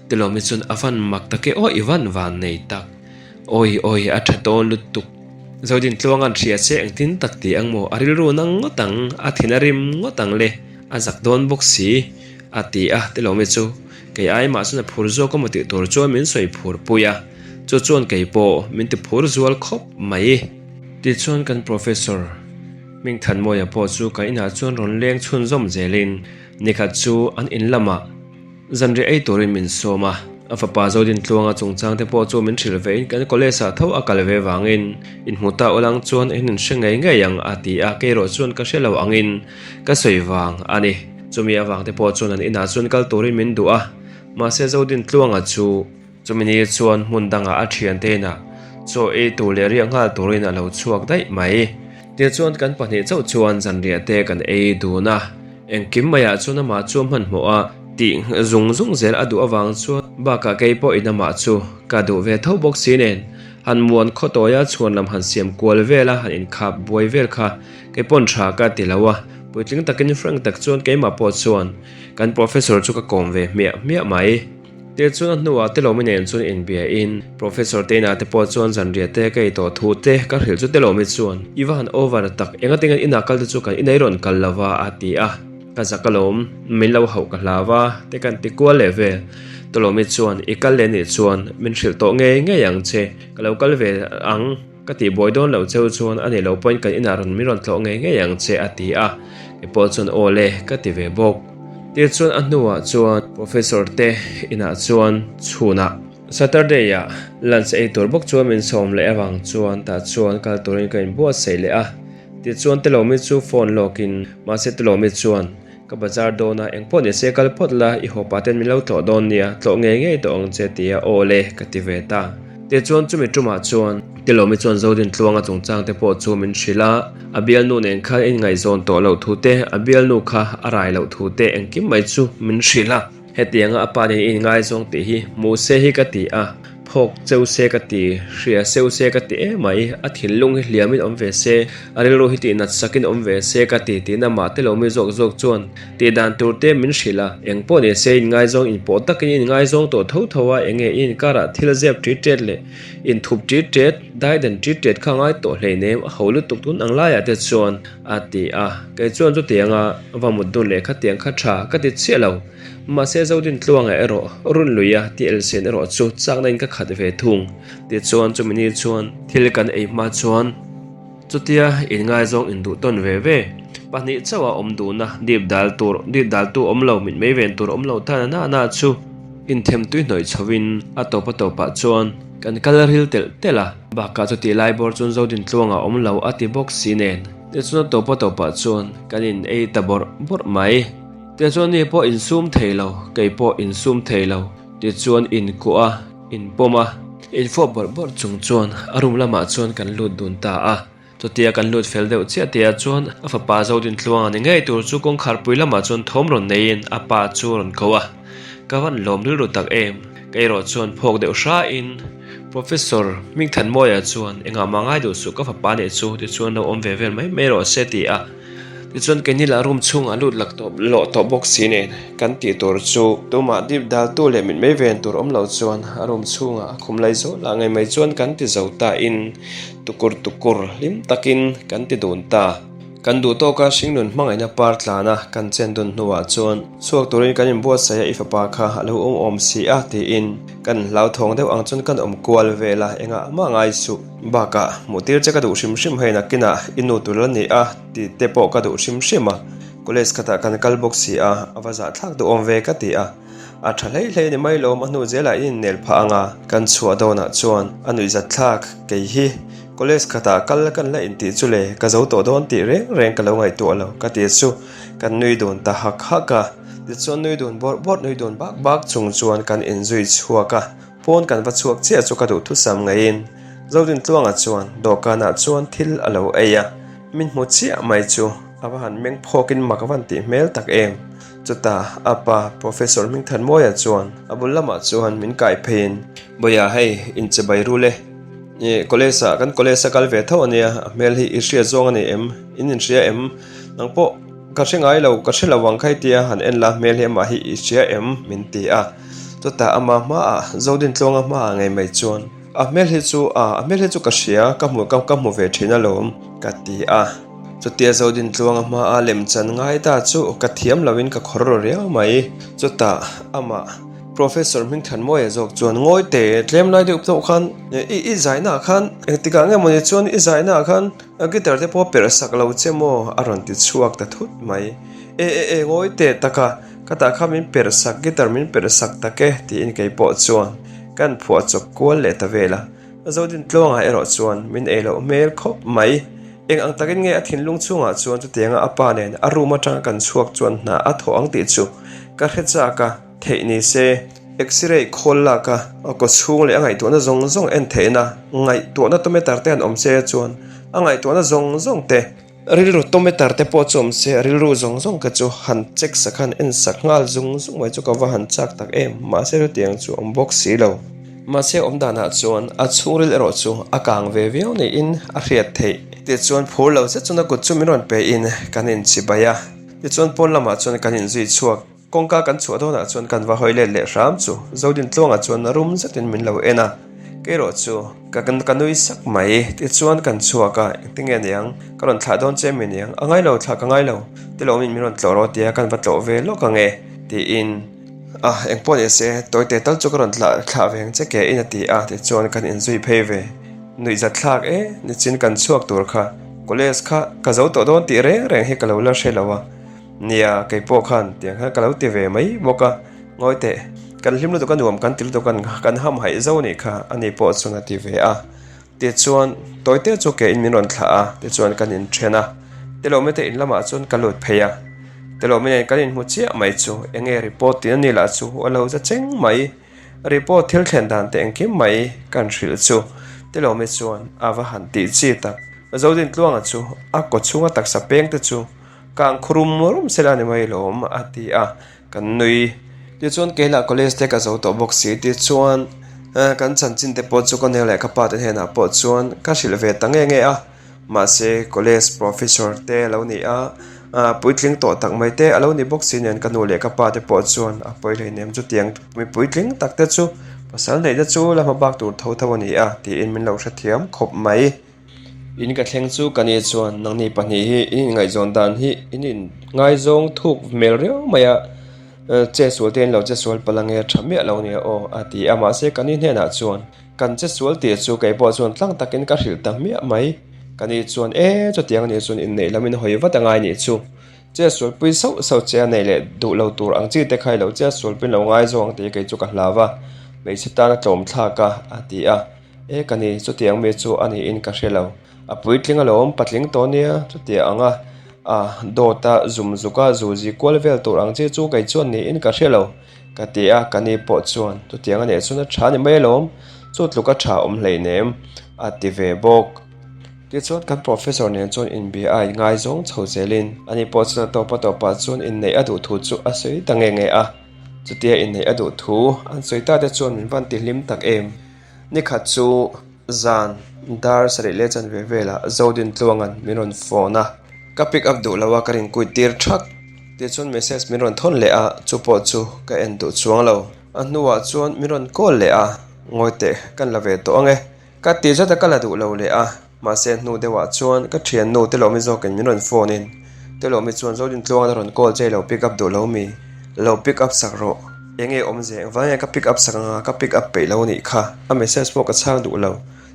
Telawmi chuan a van mak tak e aw i van van nei tak. Awi awi a tha tawn lutuk. Zodintluanga'n hria che engtin tak ti ang maw? A rilru nang ngawt ang, a thin a rim ngawt ang le, a zak dawn bawk si, a ti a, Tilawmi chu kei ai mah chuan a phur zawk emaw tih tur chuan min sawi phur pui a, chu chuan kei pawh min ti phur zual khawp mai. Tichuan kan Professor Hmingthanmawia pawh chu kan inah chuan rawn leng chhunzawm zelin nikhat chu an in lamah, Zanriah ei turin min sawm a, a fapa Zodintluanga chungchang te pawh chu min hrilh vein kan college ah tho a kal ve vangin inhmu ta ulang chuan in inhre ngei ngei ang a ti a, kei erawh chuan ka hre lo angin ka sawi vang a ni. Chumi avang te pawh chuan an inah chuan kal turin min duh a, mahse Zodintluanga chu. Chumi ni chuan hmun dangah a thiante inah chaw ei tur leh riah nghal turin a lo chhuak daih mai. Tichuan kan pahnih chauh chuan zanriah te kan ei dun a, engkim maiah chuan amah chu a hmanhmawh a, tih zung zung zel a duh avang chuan bakah kei pawhin amah chu ka duh ve tho bawk si nen han muan khawtawia chhuan lam han siam kual vel a han inkhap buai vel kha kei pawn tha ka ti lo a, puitling takin frank tak chuan keimah pawh chuan kan professor chu ka kawm ve hmiah hmiah mai. Tichuan a hnuah Telawmi nen chuan inbia in Professor Teina te pawh chuan zanriah te ka ei tawh thu te ka hrilh chu Telawmi chuan i va han over tak enga tinge inah kal te chu kan inei rawn kal lo va a ti a, ka zak alawm min lo hauh ka hlau a te kan ti kual leh vel. Telawmi chuan i kal leh nih chuan min hrilh tawh ngei ngei ang che ka lo kal ve ang ka tih buai dawn loh cheu chuan a nih loh pawhin kan inah rawn min rawn tlawh ngei ngei ang che a ti a, kei pawh chuan aw le ka ti ve bawk. Tichuan a hnuah chuan Professor te inah chuan chhunah Saturday ah lunch ei tur bawk chuan min sawm leh avang chuan tah chuan kal turin ka inbuatsaih leh a. Tichuan Telawmi chu phone lawkin mahse Telawmi chuan Ka bazar dawn a, engpawh ni se kal phawt la, i haw pah ten min lo tlawh dawn nia, tlawh ngei ngei tawh ang che tia aw le ka ti ve ta. Tichuan chumi tumah chuan Tilawmi chuan Zodin Tluanga chungchang te pawh chu min hrilh a, a bialnu nen khan in ngaihzawn tawh loh thu te, a bialnu kha a rai loh thu te engkim mai chu min hrilh a. Hetianga a pa nen i inngaizawng tih hi hmuh se hi ka ti a, phawk cheu se ka ti, hria seu se ka ti emai, a thinlung hi hliamin awm ve se, a rilru hi tihnat sakin awm ve se ka ti tiin amah te lo mi zawk zawk chuan tih dan tur te min hrilh a, eng pawh ni se inngaizawng inpawh takin i inngaizawng tawh tho tho a, enge i inkarah thil zep ṭit ṭet leh inthup ṭit ṭet, daidan ṭit ṭet kha ngai tawh hleinem, a ho lutuk tun ang laiah te chuan. A ti a, kei chuan chutianga va mut dun leh khatiang kha tha ka ti chiah lo. Mahse Zodintluanga erawh run lui a ti elsen erawh chu chakna in ka khat ve thung. Tichuan chumi ni chuan thil kan ei hma chuan chutia inngaizawng induh tawn ve ve. Pahnih chauh a awm duhna dip dal tur dip daltu awm lo mitmei ven tur awm lo tan a na na chu inthem tui hnawih chhovin a tawp a tawpah chuan Kan kal ril telh telh a, bakah chutih lai bawr chuan Zodintluanga awm lo a ti bawk si nen. Tichuan a tawpa tawpah chuan kan in ei ta bawrh bawrh mai. Tichuan ni pawh insum thei lo, kei pawh insum thei lo. Tichuan inkuah a, inpawm a, infawp bawrh bawrh chung chuan a room lamah chuan kan lut dun ta a. Chutia kan lut fel deuh chiah tihah chuan a fapa Zodintluanga ni ngei tur chu kawngkharpui lamah chuan thawm rawn neiin a pa chu a rawn ko a. Ka van lawm rilru tak em? Ka erawh chuan phawk deuh hrain Professor Hmingthanmawia chuan engah mah ngai duh suh ka fapa nih chu tichuan lo awm ve vel mai mai rawh se ti a. Tichuan keini lah room chhungah lut lak tawh lawh tawh bawk si nen kan tih tur chu tumah dip daltu leh mitmei ven tur awm lo chuan a room chhungah a khum lai zawh lah ngei mai chuan kan ti zo ta in tukur tukur hlim takin kan ti dun ta. Kan duh tawka hringnun hmangaihna par tlana kan chen dun hnuah chuan chhuak turin kan inbuatsaih a i fapa kha a lo awm awm si a tiin kan hlauthawng deuh ang chuan kan awm kual vel a engah mah ngai suh. Bakah hmuh tir che ka duh hrim hrim hei nakinah i nu tur la ni a tih te pawh ka duh hrim hrim a, college khatah kan kal bawk si a, a va zahthlak duhawm ve ka ti a, a tha hlei hlei ni mai lawm a hnu zelah i innel phah ang a, kan chhuah dawnah chuan a nuihzatthlak kei hi college khatah kal kan la intih chu le ka zo tawh dawn tih reng reng ka lo ngaihtuah lo ka ti chu kan nui dun ta hak hak a, tichuan nui dun bawrh bawrh nui dun bak bak chung chuan kan inzui chhuak a. Pawn kan va chhuak chiah chu ka duhthusam ngeiin Zodintluanga chuan dawhkanah chuan thil a lo ei a, min hmu chiah mai chu a va han meng phawkin mak a van tih hmel tak em. Chutah a pa Professor Hmingthanmawia chuan a bul lamah chuan min kai pheiin, Bawia hei inche bai rul e, ih college ah kan college a kal ve tho ania, a hmel hi i hriat zawng a ni em, in inhria em, nang pawh ka hre ngai lo, ka hre lo ang kha i tia han en la hmel hi amah hi i hria em min ti a. Chutah ama hmaah Zodintluanga hmaah ngei mai chuan a hmel hi chu a a hmel hi chu ka hria ka hmu ka ka hmu ve thin alawm ka ti a. Chutia Zodintluanga hmaa lemchan ngai ta chu ka thiam loin ka khawr ru riau mai. Chutah amah Professor Hmingthanmawia zawk chuan ngawi teh tlem lai deuh tawh khan i i zaina ah khan engtikah nge mawni chuan i zaina ah khan guitar te pawh perh sak lo che maw a rawn ti chhuak ta thut mai. E e e ngawi teh taka. Ka tah kha min perh sak, guitar min perh sak tak e, tiin kei pawh chuan kan phuah chawp kual leh ta vel a. Zodintluangah erawh chuan min ei loh hmel khawp mai. Eng ang takin nge a thinlung chhungah chuan chutianga a pa nen a room atanga kan chhuak chuan hna a thawh ang tih chu ka hre chak a, theih ni se. X-ray khawl lak a, a kaw chhung leh a ngaihtuahna zawng zawng en theihna ngaihtuahna tometer te han awm se chuan a ngaihtuahna zawng zawng te, Rilru tometer te pawh chu awm se, rilru zawng zawng ka chu han check sak han en sak nghal zung zung mai chu ka va han chak tak em, mahse chutiang chu awm bawk si lo. Mahse awm danah chuan a chhungril erawh chu a kang ve viau niin a hriat theih. Tichuan phur lo zet chuan a kut chu min rawn pe in kan inchibai a, tichuan pawn lamah chuan kan inzui chhuak. Kawngka kan chhuah dawnah chuan kan va hawi let leh hram chu Zodintluanga chuan rum zetin min lo en a, kei erawh chu ka ka nui sak mai. Tichuan kan chhuak a, engtinge niang? Ka rawn thlah dawn che mi niang? A ngai lo, thlah ka ngai lo. Tilawmin min rawn tlawh rawh tia kan va tlawh ve lawk ang e tiin a engpawh ni se tawite tal chu ka rawn thlah thlah ve ang che ke in a ti a, tichuan kan inzui phei ve. Nuihzat thlak e, nichin kan chhuak tur kha college kha ka zo tawh dawn tih reng reng hi ka lo la hre lo a. Nia, kei pawh khan tiang khan ka lo ti ve mai bawk a, ngawi teh, kan hlim lutuk a nuam kan ti lutuk a kan ham haih zo nih kha a ni pawh chuan a ti ve a. Tichuan, tawite chu ke in min rawn thlah a, tichuan kan inthen a, Telawmi te in lamah chuan ka lut phei a, Telawmi nen kan inhmu chiah mai chu eng nge report tih a ni lah chu a lo za cheng mai, report thil thlen dan te engkim mai kan hrilh chu Telawmi chuan a va han tih chi tak, Zodintluanga chu a kawchhunga taksa peng te chu Kang khaw rum rum sela ni mai lawm a ti a, kan nui. Tichuan keilah college te ka zo tawh bawk si tichuan kan chanchin te pawh chu ka nel leh ka pa te hnenah pawh chuan ka hrilh ve ta nge nge a, mahse college professor te a lo ni a, puitling tawh tak mai te a lo ni bawk si nen ka nu leh ka pa te pawh chuan a pawi hleinem chutiang mi puitling tak te chu pasal neihna chu la hma bak tur tho tho a ni a tiin min lo hrethiam khawp mai. In ka thleng chu ka ni chuan nangni pahnih hi in inngaihzawn dan hi in inngaizawng thuk hmel riau mai a, che sual te in lo che sual palh ange a tha miah lo nia aw a ti a, mahse ka ni hnenah chuan kan che sual tih chu kei pawh chuan tlang takin ka hrilh ta hmiah mai, ka ni chuan e chutiang anih chuan inneih lam in hawi vat angai nih chu che sual pui sauh sauh che a neih leh duh lo tur ang chi te kha i lo che sual pui in lo ngaizawng ang tih hi kei chu ka hlau a, hmeichhe tan a tlawm thlak a a ti a. E ka ni, chutiang mi chu a niin ka hre lo. A puitling alawm, patling tawh nia, chutia ang a. A, dawta zum zuka zuzi kual vel tur ang chi chu kei chuan niin ka hre lo, ka ti a, ka ni pawh chuan chutiang a nih chuan a tha ni mai alawm, chu tluk a tha awm hleinem, a ti ve bawk. Tichuan kan professor nen chuan inbia a inngaizawng chho zelin ani pawh chuan a tawpa tawpah chuan inneih a duh thu chu a sawi ta nge nge a, chutia inneih a duh thu an sawi ta te chuan min van tihlim tak em. Nikhat chu zan dar sarih leh chanve velah Zodin Tluanga'n min rawn phone a, ka pick up duh lo a ka rinkuit tir thak. Tichuan message min rawn thawn leh a, chu pawh chu ka en duh chuang lo. A hnuah chuan min rawn call leh a, ngawi teh kan la ve tawh ang e. Ka ti zat a ka la duh lo leh a, mahse hnu deuhah chuan ka thiannu Telawmi zawkin min rawn phone in, Telawmi chuan Zodin Tluangan a rawn call che lo pick up duh lo mi, lo pick up sak rawh, enge awmze engvang nge ka pick up sak anga ka pick up peih lo nih kha, a message pawh ka chhang duh lo,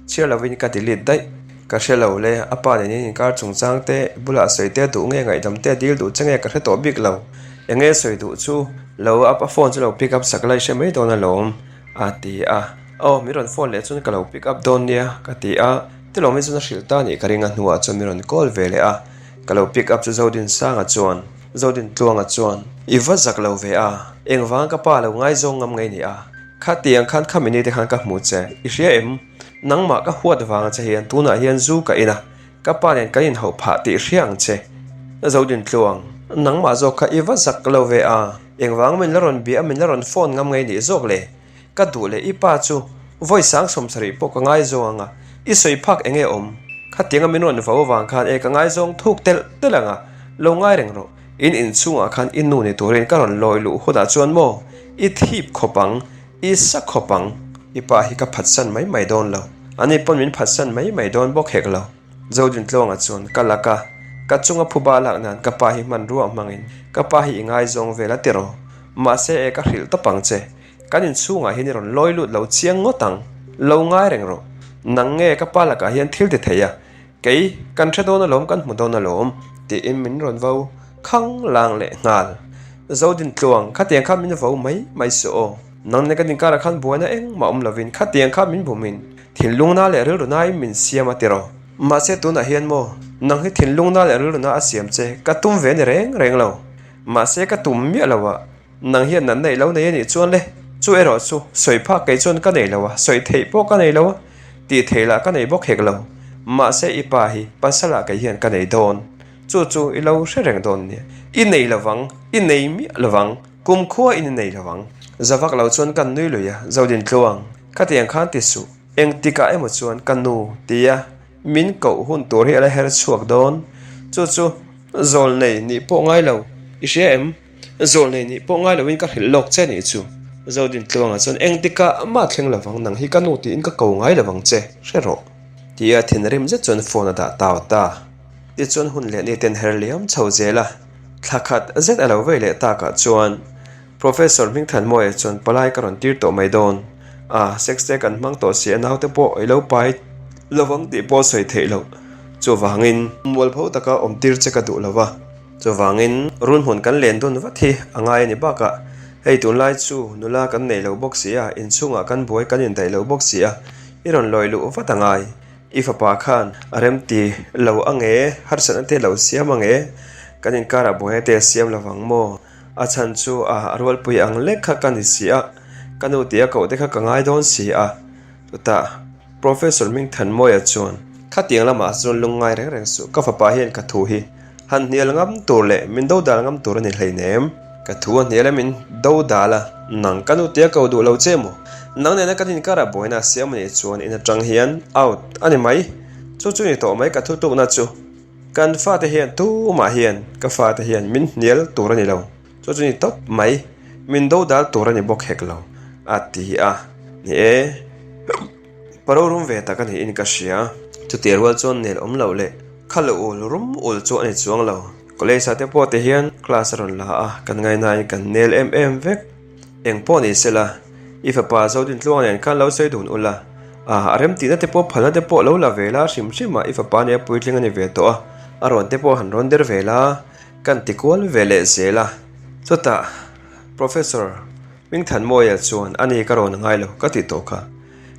chhiar lovin ka delete daih, ka hre lo le, a pa nen in inkar chungchang te bulah sawi te duh nge ngaihdam te dil duh che nge ka hre tawh bik lo, enge sawi duh chu lo a phone chu lo pick up sak la i hre mai dawn alawm. A ti a, Aw, min rawn phone leh chuan ka lo pick up dawn nia, ka ti a, Tilawmi chuan a hrilh ta nih ka ring a hnuah chuan min rawn call ve leh a, ka lo pick up chu Zodinsanga chuan, Zodintluanga chuan, I va zak lo ve a, engvang ka pa lo ngaizawng ngam ngei ni a, khatiang khan kha minute khan ka hmu che, i hria em? Nangmah ka huat vang che hian tunah hian zu ka in a, ka pa nen kan inhauh phah tih hria ang che. Zodintluang, nangmah zawk kha i va zak lo ve a. Engvang min la rawn bia a min la rawn phone ngam ngei nih zawk le? Ka duh leh i pa chu vawi sang 70 pawh ka ngaizawng ang a, i sawi phak enge awm? Khatianga min rawn vo avang khan e ka ngaizawng thuk telh telh ang a, lo ngai reng rawh. In inchhungah khan i nu ni turin ka rawn lawi luh hunah chuan maw i thip khawp ang, i sa khawp ang. I pa hi ka phatsan mai mai dawn lo, ani pawn min phatsan mai mai dawn bawk hek lo. Zodintluanga chuan ka lak a, ka chunga phuba lak nan ka pa hi hmanrua hmangin ka pa hi i ngaizawng vel a tiraw? Mahse e ka hrilh tawp ang che, kan inchhungah hian i rawn lawi lut lo chiang ngawt ang, lo ngai reng rawh. Nang nge ka pa lakah hian thil ti thei a, kei kan hre dawn alawm kan hmu dawn alawm tiin min rawn vo khang lang leh nghal. Zodintluang, khatiang kha min vo mai mai suh aw. Nang nen kan inkarah khan buaina engmah awm lovin khatiang kha min bumin thinlungna leh rilruna in min siam a tiraw. Mahse tunah hian maw nang hi thinlungna leh rilruna a siam che ka tum ve ni reng reng lo. Mahse ka tum miah lo a, nang hian natna i lo nei a nih chuan le, chu erawh chu sawi phak kei chuan ka nei lo a, sawi theih pawh ka nei lo a, tih theih lah ka nei bawk hek lo. Mahse i pa hi pasal ah kei hian ka nei dawn. Chu chu i lo hre reng dawn nia. I nei lovang, i nei miah lovang. Kum khua in i nei lo ang. Za vak lo chuan kan nui lui a, Zodin tluang, khatiang khan ti suh, engtikah emaw chuan ka nu tia min koh hun tur hi a la her chhuak dawn. Chu chu zawl nei nih pawh ngai lo, i hria em? Zawl nei nih pawh ngai loin ka hrilh lawk che nih chu. Zodin tluangah chuan engtikah mah thleng lovang, nang hi ka nu tiin ka ko ngai lovang che, hre rawh. Tia thinrim zet chuan phone a dah tau ta. Tichuan hun leh ni ten her liam chho zel a. Thla khat zet a lo vei leh takah chuan Professor Hmingthanmawia chuan palai ka rawn tir tawh mai dawn a, sex te kan hmang tawh si a naute pawh i lo pai lovang tih pawh sawi theih loh. Chuvangin mualpho taka awm tir che ka duh lo va, chuvangin runhmun kan len dun vat hi a ngai a ni bakah hei tunlai chu nula kan nei lo bawk si a, inchhungah kan buai kan indaih lo bawk si a, i rawn lawi luh vat a ngai. I fapa khan a remti lo ang e, harsatna te lo siam ang e, kan inkarah buaina te a siam lo vang maw? A chhan chu a rualpui ang lek kha ka ni si a, ka nu tih a koh te kha ka ngai dawn si a. Chutah Professor Hmingthanmawia chuan, Khatiang lamah chuan lungngai reng reng suh, ka fapa hian ka thu hi Han hnial ngam tur leh min do dal ngam tur a ni hleinem. Ka thu a hnial a min do dal a, nang ka nu tia ko duh lo che maw? Nang nena kan inkarah buaina a siam a nih chuan in atang hian out a ni mai. Chu chu ni tawh mai ka thutlukna chu. Kan fate hian tumah hian ka fate hian min hnial tur a ni lo. Chu chu ni tawp mai, min do dal tur a ni bawk hek lo, a ti a. Ni e. Paro rum ve tak a niin ka hria. Chutih rual chuan nel awm loh leh kha lo ul rum ul chu a ni chuang lo. College ah te pawh ti hian class a rawn la a, kan ngaihnain kan nel em em vek. Eng pawh ni sela, i fapa Zodintluanga nen khan lo sawi dun ula, a a remtihna te pawh phalna te pawh lo la ve la hrim hrim a, i fapa nia puitling a ni ve tawh a, a rawn te pawh han rawn der ve la, kan ti kual ve leh zel a. Chutah Professor Hmingthanmawia chuan a ni ka rawn ngai lo ka ti tawh kha.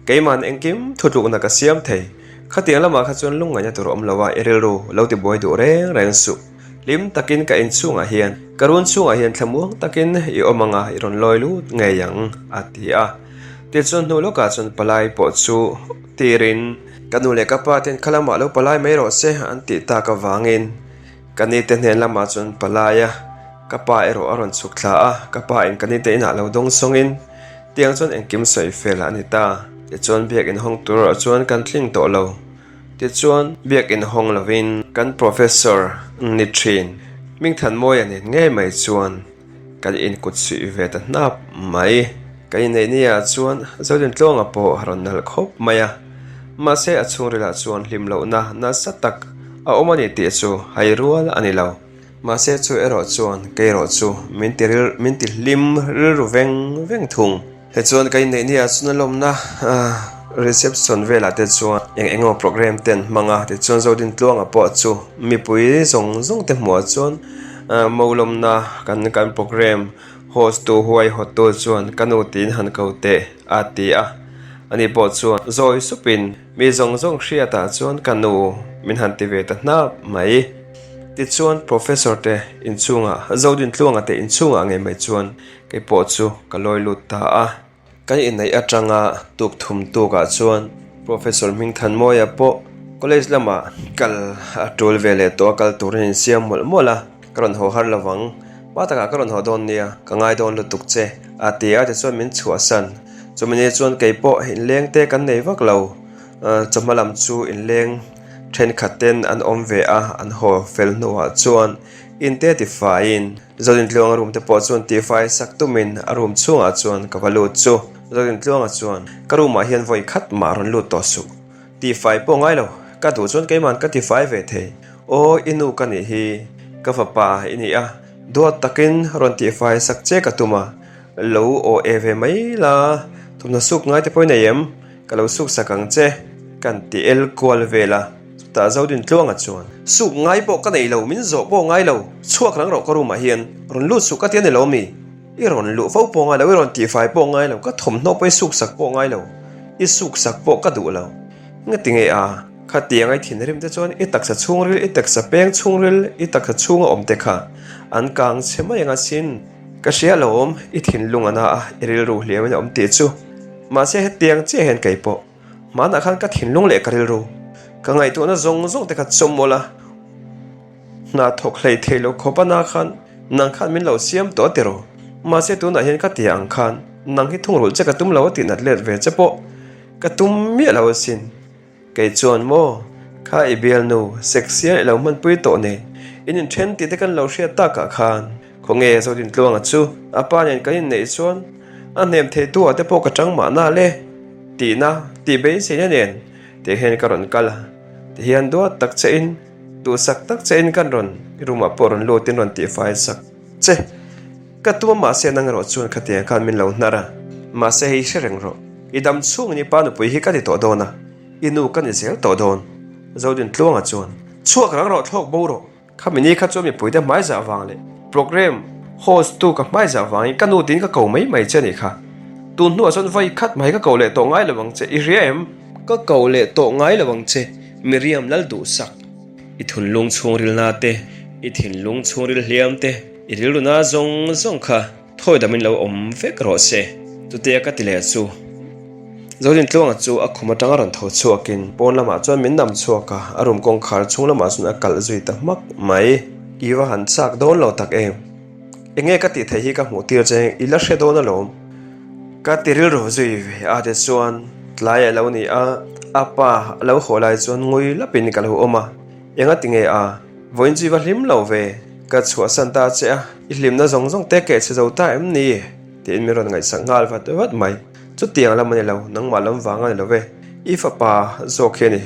Keiman engkim thutlukna ka siam thei. Khatiang lamah kha chuan lungngaihna tur a awm lo a, i rilru lo ti buai duh reng reng suh. Hlim takin ka inchhungah hian, ka run chhungah hian thlamuang takin i awm anga i rawn lawi lut ngei ang, a ti a. Tichuan hnu lawkah chuan palai pawh chu tirin, Ka nu leh ka pa ten kha lamah lo palai mai rawh se, an tih tak avangin ka nite hnen lamah chuan palai a, ka pa erawh a rawn chhuk thla a, ka pa in ka nite inah lo dawng sawngin tiang chuan engkim sawi fel a ni ta. Tichuan biakinn hawng tur erawh chuan kan tling tawh lo. Tichuan, biakinn hawng lovin kan Professor ni thin Hmingthanmawia nen ngei mai chuan kan inkut suih ve ta hnap mai. Kan inneih ni ah chuan Zodintluanga pawh a rawn nalh khawp mai a, mahse a chhungrilah chuan hlim lohna nasa tak a awm a ni tih chu hai rual a ni lo. Mahse chu erawh chuan kei erawh chu min ti min ti hlim rilru veng veng thung. Tichuan ka inneih ni ah chuan a lawmna reception velah te chuan eng eng emaw program te an hmang a, tichuan Zodintluanga pawh chu mipui zawng zawng te hmuh ah chuan mo lawmna kan kan program host tu huai hawt tu chuan ka nu tiin han ko teh a ti a, ani pawh chuan zawi supin Mi zawng zawng hriatah chuan ka nu min han ti ve ta hnap mai. Tichuan Professor te inchungah, Zodintluanga te inchungah ngei mai chuan kei pawh chu ka lawi lut ta a. Kan inneih atanga tuk thum tukah chuan Professor Hmingthanmawia pawh college lamah kal a tul ve leh tawh a, kal turin insiam mawlh mawlh a, ka rawn haw har lovang, hma takah ka rawn haw dawn nia, ka ngai dawn lutuk che a ti a, tichuan min chhuahsan. Chumi ni chuan kei pawh inleng te kan nei vak lo, chawhma lam chu inleng thenkhat ten an awm ve a, an haw fel hnuah chuan in te tifaiin Zodintluanga room te pawh chuan tifai sak tumin a room chhungah chuan ka va lut chu. Zodintluanga chuan ka room ah hian vawi khat mah rawn lut tawh suh, tifai pawh ngai lo, ka duh chuan keiman ka tifai ve thei, aw i nu ka nih hi, ka fapa i ni a, duat takin rawn tifai sak che ka tum a, Lo aw e ve mai la, thawmhnaw suk ngai te pawh i nei em? Ka lo suk sak ang che, kan ti el kual vel a, chutah Zodintluanga chuan. Suk ngai pawh ka nei lo, min zawh pawh ngai lo, chhuak rang rawh ka room ah hian, rawn lut suh ka ti a ni lo mi? I rawn luh fo pawh ngai lo, i rawn tihfai pawh ngai lo, ka thawmhnaw pawh i suk sak pawh ngai lo, i suk sak pawh ka duh lo. Engati nge a? Khatiang i thinrim te chuan i taksa chhungril, i taksa peng chhungril, i taksa chhunga awm te kha an kang chhe mai ang asin. Ka hria alawm, i thinlung a na a, i rilru hliamin a awm tih chu. Mahse hetiang chiah hian kei pawh, hmanah khan ka thinlung leh ka rilru, ka ngaihtuahna zawng zawng te kha chawm mawlh a, hna thawk hlei thei lo khawp a na khan nang khan min lo siam tawh a ti rawh. Mahse tunah hian ka tia ang khan nang hi thungrulh che ka tum lo a tih nat let ve che pawh ka tum miah lo asin. Kei chuan maw, kha i bialnu, sexy a i lo hmanpui tawh nen, in inthen tih te kan lo hriat takah khan, khawnge Zodintluanga chu a pa nen kan inneih chuan a hnem thei tu ah te pawh ka chang mahna le tihna tih beiseina nen tih hian ka rawn kal a, tihian duat tak che in, duhsak tak che in kan rawn i room ah pawh rawn lut in rawn tihfai sak che. Ka tum a mahse nang erawh chuan khatiang khan min lo hnar a, mahse hei hre reng rawh, i dam chhungin i pa nupui hi ka ni tawh dawn a, i nu ka ni zel tawh dawn. Zodintluanga chuan, Chhuak rang rawh thlawk bo rawh, khami ni kha chuan mipuite hmaizah vang leh programme host tu ka hmaizah vangin ka nu tiin ka ko mai mai che a nih kha. Tun hnuah chuan vawi khat mai ka ko leh tawh ngai lo ang che, i hria em? Ka ko leh tawh ngai lo ang che, Miriam Lalduhsak. I thunlung chhungrilna te, i thinlung chhungril hliam te, I rilru na zawng zawng kha thawi damin lo awm vek rawh se. Chutia ka ti leh chu Zodintluanga chu a khum atanga rawn tho chhuakin pawn lamah chuan min nam chhuak a, a room kawngkhar chhung lamah chuan a kalh zui ta hmak mai. I va han chak dawn lo tak em? Enge ka tih theih hi ka hmuh tir che i la hre dawn alawm. Ka ti rilru zui ve a tichuan tlai a lo ni a, a pa a lo haw lai chuan ngui lapin ka lo awm a. Enga ti nge a? Vawiin chu i va hlim lo ve. Ka chhuahsan ta che a, i hlimna zawng zawng te keh chhe zo ta em ni? tiin min rawn ngaihsak nghal vat vat mai. Chutiang lam a ni lo, nangmah lam vang a ni lo ve. I fapa zawk hi a ni.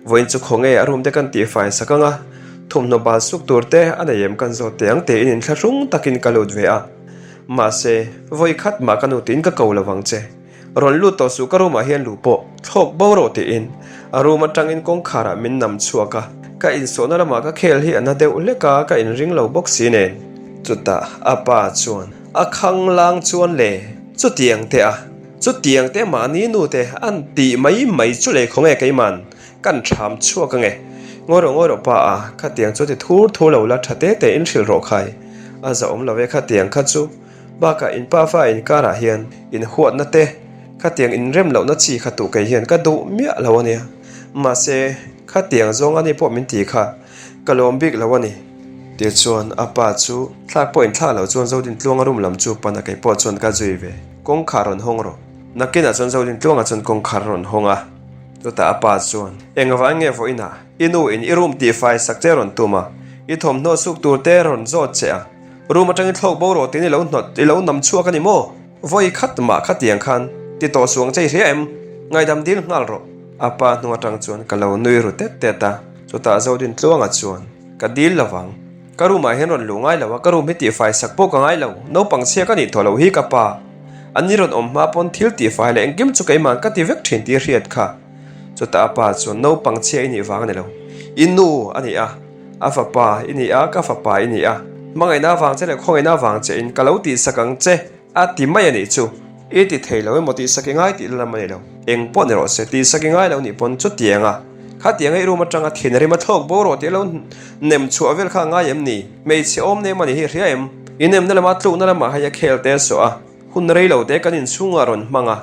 Vawiin chu khaw nge a room te kan tihfai sak ang a, thawmhnaw bal suk tur te a nei em kan zawt teh ang tiin inthlahrung takin ka lut ve a. Mahse, vawi khat mah ka nu tiin ka ko lo vang che. Rawn lut tawh suh ka room ah hian luh pawh thlawk bo rawh tiin a room atangin kawngkhar ah min nam chhuak a, ka insawhna lamah ka khel hi a na deuh hlek a, ka inring lo bawk si nen. Chutah a pa chuan a khang lang chuan le chutiang te a, chutiang te mahni nu te an tih mai mai chu le khawnge keiman kan ṭham chhuak ange. Ngawi rawh ngawi rawh pa a, khatiang chu ti thur thur lo la tha te te in hrilh rawh khai. A zahawm lo e khatiang kha chu. Bakah in pa fa inkarah hian in huatna te, khatiang inrem lohna chi kha tuh kei hian ka duh miah lo a nia. Mahse, khatiang zawng a ni pawh min ti kha ka lawm bik lo a ni. Tichuan a pa chu thlak pawh inthlak loh chuan Zodintluanga room lam chu pan a kei pawh chuan ka zui ve. Kawngkhar rawn hawng rawh. Nakinah chuan Zodintluanga chuan kawngkhar a rawn hawng a. Chutah a pa chuan, Engvang nge vawiinah i nu in i room tihfai sak che rawn tum a, i thawmhnaw suk tur te rawn zawt che a, room atangin thlawk bo rawh tiin i lo hnawt, i lo nam chhuak a ni maw? Vawi khat mah khatiang khan ti tawh suang che i hria em? Ngaidam dil nghal rawh. A pa hnung atang chuan ka lo nui ru tet tet a, chutah Zodintluanga chuan, Ka dil lovang. Ka room ah hian rawn luh ngai lo a, ka room hi tihfai sak pawh ka ngai lo, naupang chhia ka nih tawh loh hi ka pa. An ni rawn awm hma pawn thil tihfai leh engkim chu keimah ka ti vek thin tih hriat kha. Chutah a pa chuan naupang chhia i nih vang a ni lo, i nu a ni a, a fapa i ni a, ka fapa i ni a, hmangaihna avang che leh khawngaihna avang che in ka lo tihsak ang che. A ti mai a nih chu. I ti thei lo emaw tihsak i ngai tih la lam a ni lo. Eng pawh ni rawh se, tihsak i ngai lo nih pawn chutiang a. Khatiang a i room atanga thin rima thlawk bo rawh tih a lo nem chhuah vel kha a ngai em ni? Hmeichhe awm nem a nih hi hria em? I nemna lama tlukna lamah hei a khel te suah a, hun rei lo te kan inchhungah rawn hmang a.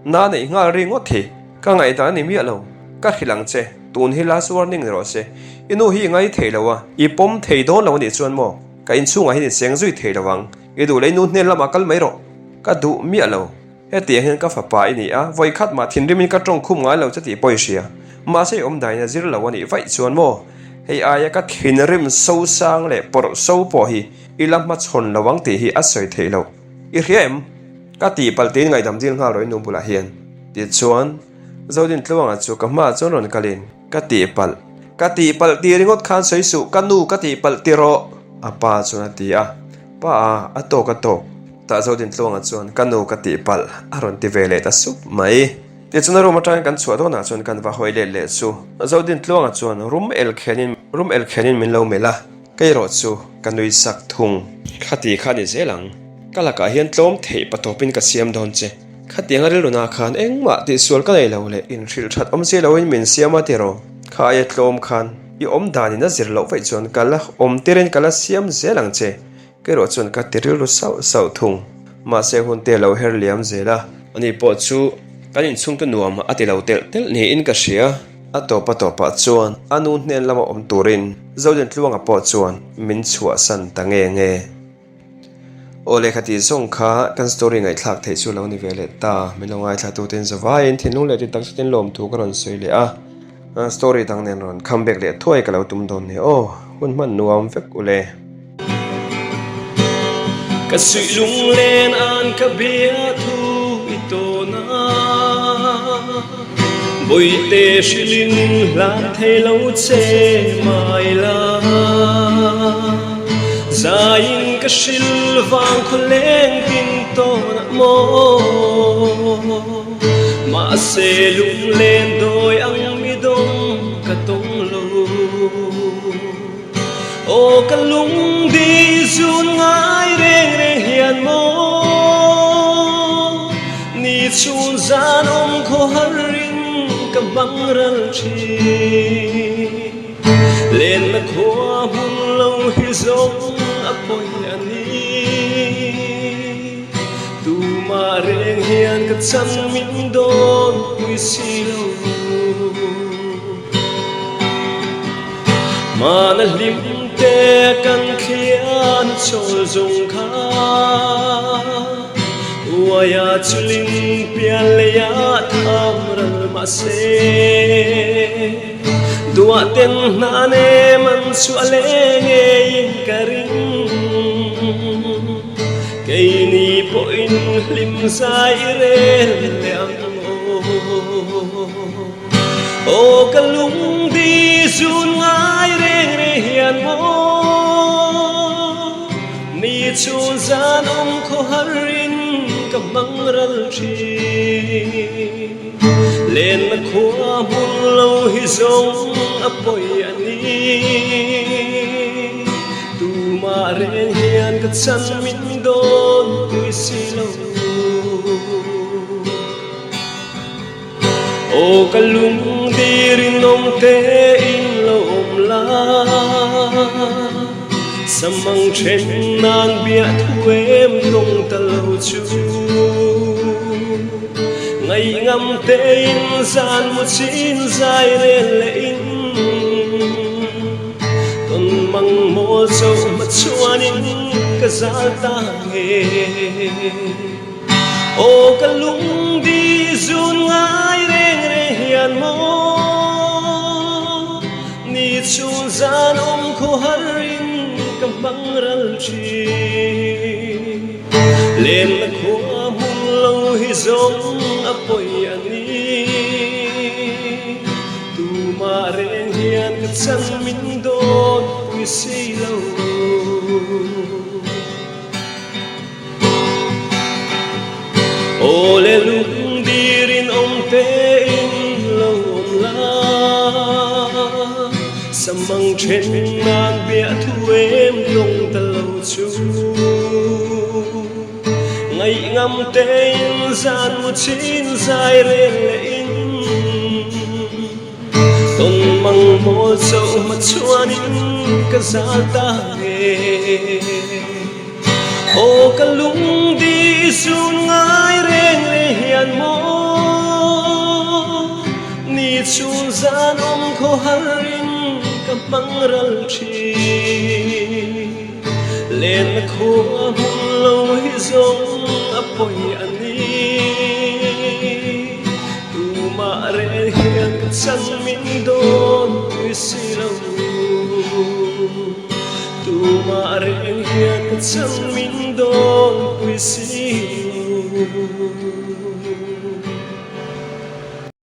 Na neih nghal ri ngawt hi ka ngaihdan a ni miah lo. Ka hrilh ang che, tun hi last warning ni rawh se. I nu hi i ngai thei lo a, i pawm thei dawn lo a nih chuan maw? Ka inchhungah hian i cheng zui thei lo ang. I duh leh i nu hnen lamah kal mai rawh. Ka duh miah lo. Hetiang hian ka fapa i ni a, vawi khat mah thinrimin ka tawng khum ngai lo che tih pawh i hria. Mahse i awm dahin a zir lo a nih vaih chuan maw? Hei aia ka thinrim so sang leh pawrh so pawh hi i la hmachhawn lo ang tih hi a sawi theih loh. I hria em? Ka tihpalh tiin ngaihdam dil nghal rawh i nu bulah hian. Tichuan, Zodintluanga chu ka hmaah chuan rawn kalin, Ka tihpalh. Ka tihpalh tih ringawt khan sawi suh, ka nu ka tihpalh ti rawh! A pa chuan a ti a. Pa a, a tawk a tawk. Tah Zodintluanga chuan, Ka nu ka tihpalh, a rawn ti ve leh ta sup mai. Tichuan a room atangin kan chhuah dawnah chuan kan va hawi let leh chu. Zodintluanga chuan rum el khenin rum el khenin min lo melh a. Kei erawh chu ka nui sak thung. Khati kha ni zel ang. Ka lakah hian tlawm theih patawpin ka siam dawn che. Khatiang a rilru nah khan engmah tihsual ka nei lo leh inhrilh that awm si loin min siam a tiraw. Kha aia tlawm khan i awm danin a zir loh vaih chuan ka la awm tirin ka la siam zel ang che. Kei erawh chuan ka ti rilru sauh sauh thung. Mahse hun te lo her liam zel a. Ani pawh chu kan inchhungte nuam a ti lo telh telh niin ka hria. A tawp a tawpah chuan a nu hnen lama awm turin Zodintluanga pawh chuan min chhuahsan ta nge nge. Aw lehkha tih zawng kha kan story ngaihthlak theih chu lo ni ve leh ta. Min lo ngaithla tuten zavaiin thinlung leh ti tak zetin lawmthu ka rawn sawi leh a. Story dang nen rawn come back leh thuai ka lo tum dawn nia aw. Hun hman nuam vek u le. Ka suih lunglen an ka bia thu i tawn a, Bawihte hrilhin hlan thei lo che mai la. Zaiin ka hril vang khawleng tin tawn ah maw, Mahse lunglen dawi ang mi dawng ka tawng lo. Aw ka lungdi zun ngai reng reng hian maw, Ni chhun zan awm khaw har in ka hmang ral thin. Lenna khua hmun lo hi zawng a pawi a ni. Tumah reng hian ka chan min dawn pui si lo. Hmana hlim te kan thlian chawl zawng kha Uaia chulin pian leiah tham ral mahse Duah ten hna nem an chhuah leh ngeiin ka ring Keini pawhin hlim zai i rel leh ang aw. Aw ka lungdi zun ngai reng reng hian maw Mi chhun zan awm khaw har in ka hmang ral thin Lenna khua hmun lo hi zawng a pawi a ni Tumah reng hian ka chan min dawn pui si lo. Aw ka lungdi rinawm te in lo awm. la. Samang then nan biahthu em tawng ta lo chu. Ngaihngam tein zan mu chin zai rel leh in. Tawn mang mawl cho hma chuanin ka zal ta nge. Aw ka lungdi zun ngai reng reng hian maw ni chhun zan awm khaw harin ka hmang ral thin. Lenna khua hmun lo hi zawng a pawi a ni. Tumah reng hian ka chan min dawn pui si lo. Aw le lungdir in awm tein lo awm la, Samang then nan biahthu em tawng ta lo chu. Ngaihngam tein zan mu chin zai rel leh in, Tawn mang mawl cho hma chuanin ka zal ta nge. Aw ka lungdi zun ngai reng reng hian maw ni chhun zan awm khaw harin ka hmang ral thin. Lenna khua hmun lo hi zawng a pawi a ni. Tumah reng hian ka chan min dawn pui si lo. Tumah reng hian ka chang min dawn pui si lo.